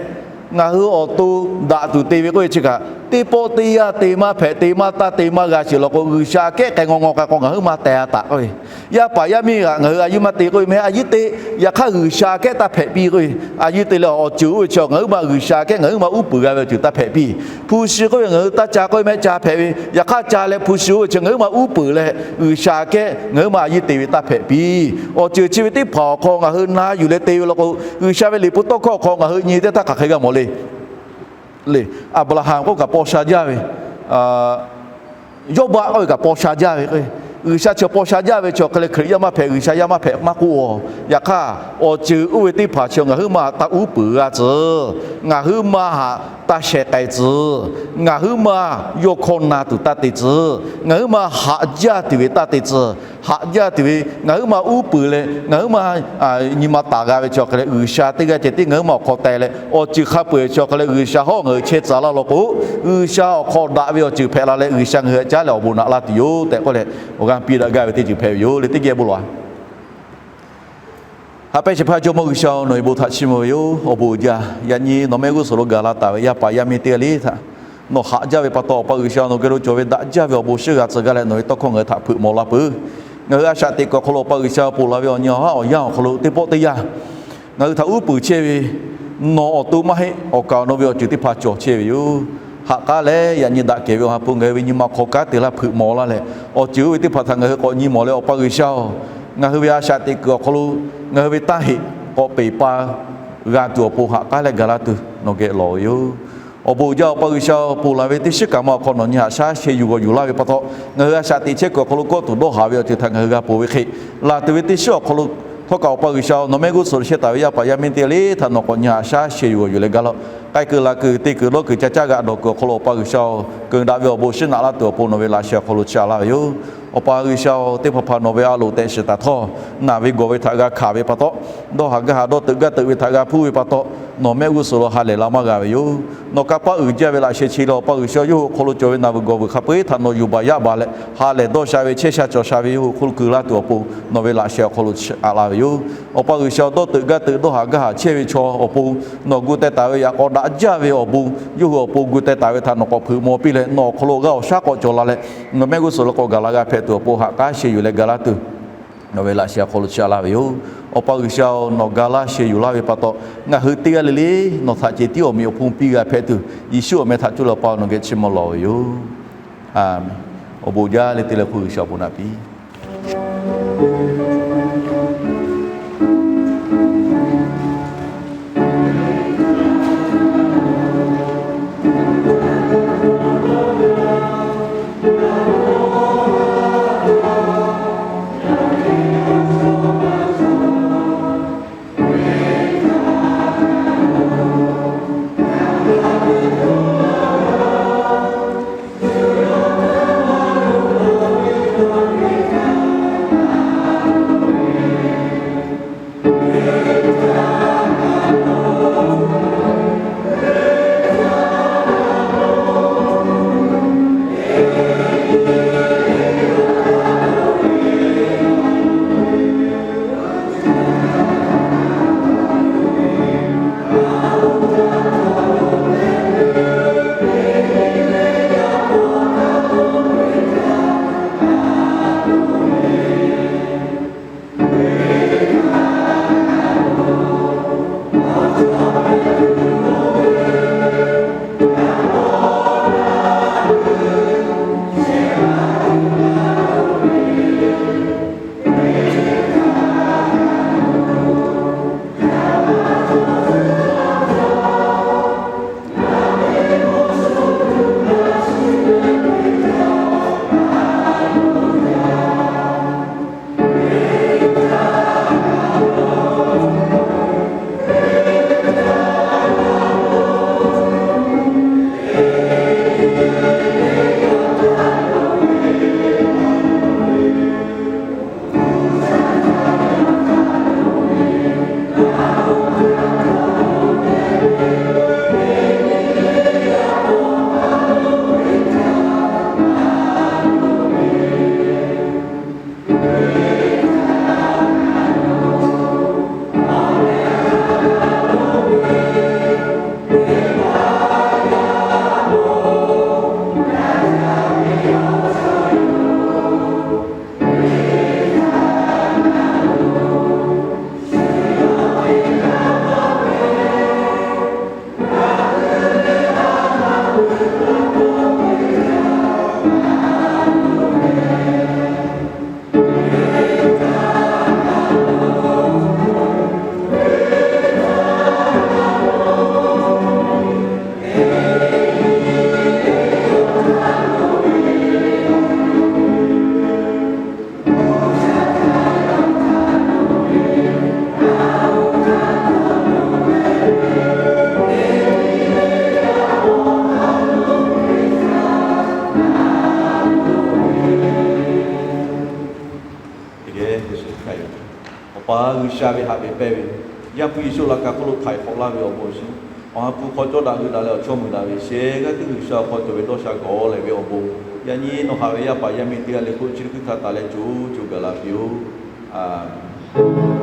ngaˬ hui awˬ to daꞈ tuˬ te ve k'oˆ ve chi kaꞈ, teˇ pawˆ teˇ yanˇ te maˇ hpehꞈ, te maˇ taˇ, te maˇ g'a sheˍ law k'o, G'uiˬsha kehˉ k'ai ngaw ngaw k'ai k'o, ngaˬ huiˉ maˇ teh a taꞈ k'oˆ ve, yaˇ paˍ yaˇ miˇ htaꞈ ngaˬ hui a yiˇ maˇ te k'oˆ ve maˇ heˆ. A yiˇ te, yaꞈ hk'aˇ G'uiˬsha kehˉ taˇ hpehꞈ piˇ k'oˆ ve. A yiˇ te leh awˬ ceuˬ oˇ ve chi ngaˬ huiˉ ma G'uiˬsha kehˉ ngaˬ huiˉ ma uˉ peunˍ g'a ve awˬ ceuˬ taˇ hpehꞈ piˇ. Hpu shi k'oˆ ve ngaˬ hui taˇ ca k'oˆ ve maˇ heˆ, ca hpehꞈ ve. Yaꞈ hk'aˇ ca leh hpu shi oˇ ve chi ngaˬ huiˉ ma uˉ peunˍ leh G'uiˬsha kehˉ ngaˬ huiˉ ma a yiˇ te ve taˇ hpehꞈ piˇ. Awˬ ceuˬ chi ve teˇ hpaˍ awˬ hk'aw ngaˬ hui na yuˬ leh te ve law k'o, G'uiˬsha ve Liꞈ hpu tawˇ hkawˇ awˬ hk'aw ngaˬ hui nyi teˇ htaˇ hk'aˬ hk'e g'a mawˬ le. Le, Aˍbraˍhanˍ k'oˆ kaꞈ paw sha jaˇ ve, Yawˇbaˆ k'oˆ ve kaꞈ paw sha jaˇ ve k'o, G'uiˬsha chi awˬ paw sha jaˇ ve chi awˬ hk'e leh Hkriꞈ yaˇ maˇ hpehꞈ, G'uiˬsha yaˇ maˇ hpehꞈ maˇ k'oˆ-oˬ. Yaꞈ hk'aˇ awˬ ceuˬ oˇ ve teˇ hpaˍ chi ngaˬ huiˉ ma taˇ uˉ peunˍ g'a tcuh, ngaˬ huiˉ ma htaꞈ taˇ sheh k'ai tcuh, ngaˬ huiˉ ma yawˇ hkawˇ na tuˬ taˇ te tcuh, ngaˬ huiˉ ma haꞈ jaˇ tuˬ ve taˇ te tcuh. Haꞈ jaˇ tuˬ ve ngaˬ huiˉ ma uˉ peunˍ leh ngaˬ huiˉ ma nyi ma taˍ g'a ve chi awˬ hk'e leh G'uiˬsha teˇ g'aˇ ceh tiˉ ngaˬ huiˉ ma awˬ hk'aw teh leh awˬ ceuˬ hk'a peu-eˬ chi awˬ hk'e leh G'uiˬsha hawˉ ngaˬ hui chehˇ tcuh laˇ law k'o, G'uiˬsha awˬ hk'aw daꞈ ve awˬ ceuˬ hpehꞈ la leh G'uiˬsha ngaˬ hui htaꞈ caˉ leh awˬ bon naꞈ laˇ tuˬ yoˬ tehꞈ k'oˆ leh awˬ g'aˇ piˇ daꞈ gaˇ ve teˇ ceuˬ hpehꞈ ve yoˬ le. Teˇ geh bon lawˬ-a. Haꞈ pehnˇ shehˍ hpaˇ Jawˇmawˇ G'uiˬsha-oˬ, nawˬ ve bon htaꞈ chiˇ mvuh ve yoˬ. Awˬ bon uiˍ jaˇ. Yaꞈ nyi nawˬ mehˆ g'uˇ suhˍ lo gaˬ la taˍ ve yaˇ paˍ yaˇ miˇ teˇ g'aˇ le htaꞈ nawˬ haꞈ jaˇ ve pa taw, Awˬ pa G'uiˬsha, nawˬ geh lo cawˬ ve daꞈ jaˇ ve awˬ bon shiˉ g'a tcuh gaˇ leh nawˬ ve tawˇ hkawˇ ngaˬ hui htaꞈ hpeuꞈ maw laˇ peuˬ. Ngaˬ hui a shaꞈ teꞈ kuiˬ awˬ hk'aw lo Awˬ pa G'uiˬsha, ponˬ laˬ ve awˬ nyi awˬ haˉ awˬ yanˇ awˬ hk'aw lo teˇ pawˆ teˇ yanˇ ngaˬ hui htaꞈ uˉ peunˍ chehˇ ve, nawˬ awˬ to maˇ heˆ, awˬ kaˍ awˬ nu ve awˬ ceuˬ teˇ hpaˍ cawˬ chehˇ ve yoˬ. Haꞈ k'aˉ leh yaꞈ nyi daꞈ kehˬ ve Awˬ ha hpu ngaˬ hui ve nyi ma hk'aw kanˉ te laˇ hpeuꞈ maw laˇ leh, awˬ ceuˬ oˇ ve teˇ hpaˍ htaꞈ ngaˬ hui k'awꞈ nyi mawˬ leh, Awˬ pa G'uiˬsha-oˬ, ngaˬ hui ve a shaꞈ teꞈ kuiˬ awˬ hk'aw lo ngaˬ hui ve tanˇ heꞈ k'awꞈ peˬ pa g'a tuˬ awˬ pon haꞈ k'aˉ leh gaˬ laˇ tuˬ nawˬ geh lawˬ ve yoˬ. Awˬ bon uiˍ jaˇ. Awˬ pa G'uiˬsha-oˬ, ponˬ laˬ ve teˇ shiˉ kaꞈ ma awˬ hk'aw nawˬ nyi haꞈ shaˉ sheh yuˬ g'awˬ yuˬ laˇ ve pa taw, ngaˬ hui a shaꞈ teꞈ chehˇ kuiˬ awˬ hk'aw lo kawˆ tuˬ dawˇ haˍ ve awˬ ceuˬ htaꞈ ngaˬ hui g'a ponˬ ve hk'e, laˬ tuˬ ve teˇ shiˉ awˬ hk'aw lo htawˇ kaꞈ Awˬ pa G'uiˬsha-oˬ, nawˬ mehˆ g'uˇ suhˍ lo chehˇ taˍ ve yaˇ paˍ yaˇ miˇ teˇ g'aˇ le htaꞈ nawˬ k'awꞈ nyi haꞈ shaˉ sheh yuˬ g'awˬ yuˬ leh gaˬ laˇ-oˆ. K'ai kuiˬ laˬ kuiˬ te kuiˬ dawˇ kuiˬ ca caˇ g'aꞈ dawˬ kuiˬ awˬ hk'aw lo Awˬ pa G'uiˬsha-oˬ, keunˍ daꞈ ve awˬ bon shiˉ naꞈ laˇ tuˬ awˬ pon nawˬ ve laꞈ sheh awˬ hk'aw lo chiˇ aꞈ laˇ ve yoˬ. Awˬ pa G'uiˬsha-oˬ, teˇ hpaˍ hpaˍ nawˬ ve a loˍ tehꞈ shiˍ taˍ htawˇ, naˬ ve gawˬ ve htaꞈ g'a hkanˍ ve pa taw, dawˇ haˍ gaˇ haˍ dawˇ teuꞈ gaˇ teuꞈ ve htaꞈ g'a hpuˇ ve pa taw, nawˬ mehˆ g'uˇ suhˍ lo ha lehˬ la maˇ g'a ve yoˬ. Nawˬ kanˇ paˆ uiˍ jaˇ ve laꞈ sheh chi leh Awˬ pa G'uiˬsha yawˇ hui awˬ hk'aw lo cawˬ ve naˬ vuiˬ gawˬ vuiˬ hk'a peu-eˬ htaꞈ nawˬ yuˬ baˬ yaˇ baˬ leh ha lehˬ dawˇ sha ve chehˇ sha cawˬ sha ve yawˇ hui hk'oˆ lo keu laˇ tuˬ awˬ pon nawˬ ve laꞈ sheh awˬ hk'aw lo chiˇ aꞈ laˇ ve yoˬ. Awˬ pa G'uiˬsha-oˬ, dawˇ teuꞈ gaˇ teuꞈ dawˇ haˍ gaˇ haˍ chehˇ ve chaw awˬ pon nawˬ gu teh taˍ ve yaꞈ k'aw daꞈ jaˇ ve awˬ bon, yawˇ hui awˬ pon gu teh taˍ ve htaꞈ nawˬ k'awꞈ hpeuꞈ maw piˇ leh nawˬ awˬ hk'aw lo g'a awˬ shaˉ k'awꞈ cawˬ la leh, nawˬ mehˆ g'uˇ suhˍ lo k'awꞈ gaˬ la g'a hpehꞈ tuˬ awˬ pon haꞈ k'aˉ sheh yuˬ leh gaˬ laˇ tuˬ nawˬ ve laꞈ sheh awˬ hk'aw lo chiˇ aꞈ laˇ ve yoˬ. Awˬ pa G'uiˬsha-oˬ, nawˬ ga laˇ sheh yuˬ laˇ ve pa taw, ngaˬ hui teˇ g'aˇ le le nawˬ htaꞈ ceh tiˉ awˬ meꞈ awˬ hponˇ piˇ g'a hpehꞈ tuˬ, Yeˍsuˆ awˬ meh htaꞈ cuˇ leh Awˬ pa nawˬ geh chiˇ mvuh lawˬ ve yoˬ. Aˬmenˍ. Awˬ bon jaˇ leh te leh hk'oˆ G'uiˬsha awˬ bon naꞈ piˇ G'uiˬsha ve haꞈ ve pehnˇ ve, Yaˇ hpu Yeˍsuˆ laꞈ ka hk'oˆ lo htaiˍ hk'awꞈ laˇ ve awˬ bon awˬ shinˉ, Awˬ ha hpu hk'aw cawˇ daꞈ hui daꞈ leh awˬ chawˇ mui daꞈ ve shehˍ g'aˇ tiˉ G'uiˬsha awˬ hk'aw cawˬ ve dawˇ sha gawˬ lehˬ ve awˬ bon, yaꞈ nyi nawˬ haꞈ ve yaˇ paˍ yaˇ miˇ teˇ g'aˇ le k'oˆ chi teˇ hkui htaꞈ taˍ leh co co gaˬ la piˇ-oˆ. Aˍmenˍ.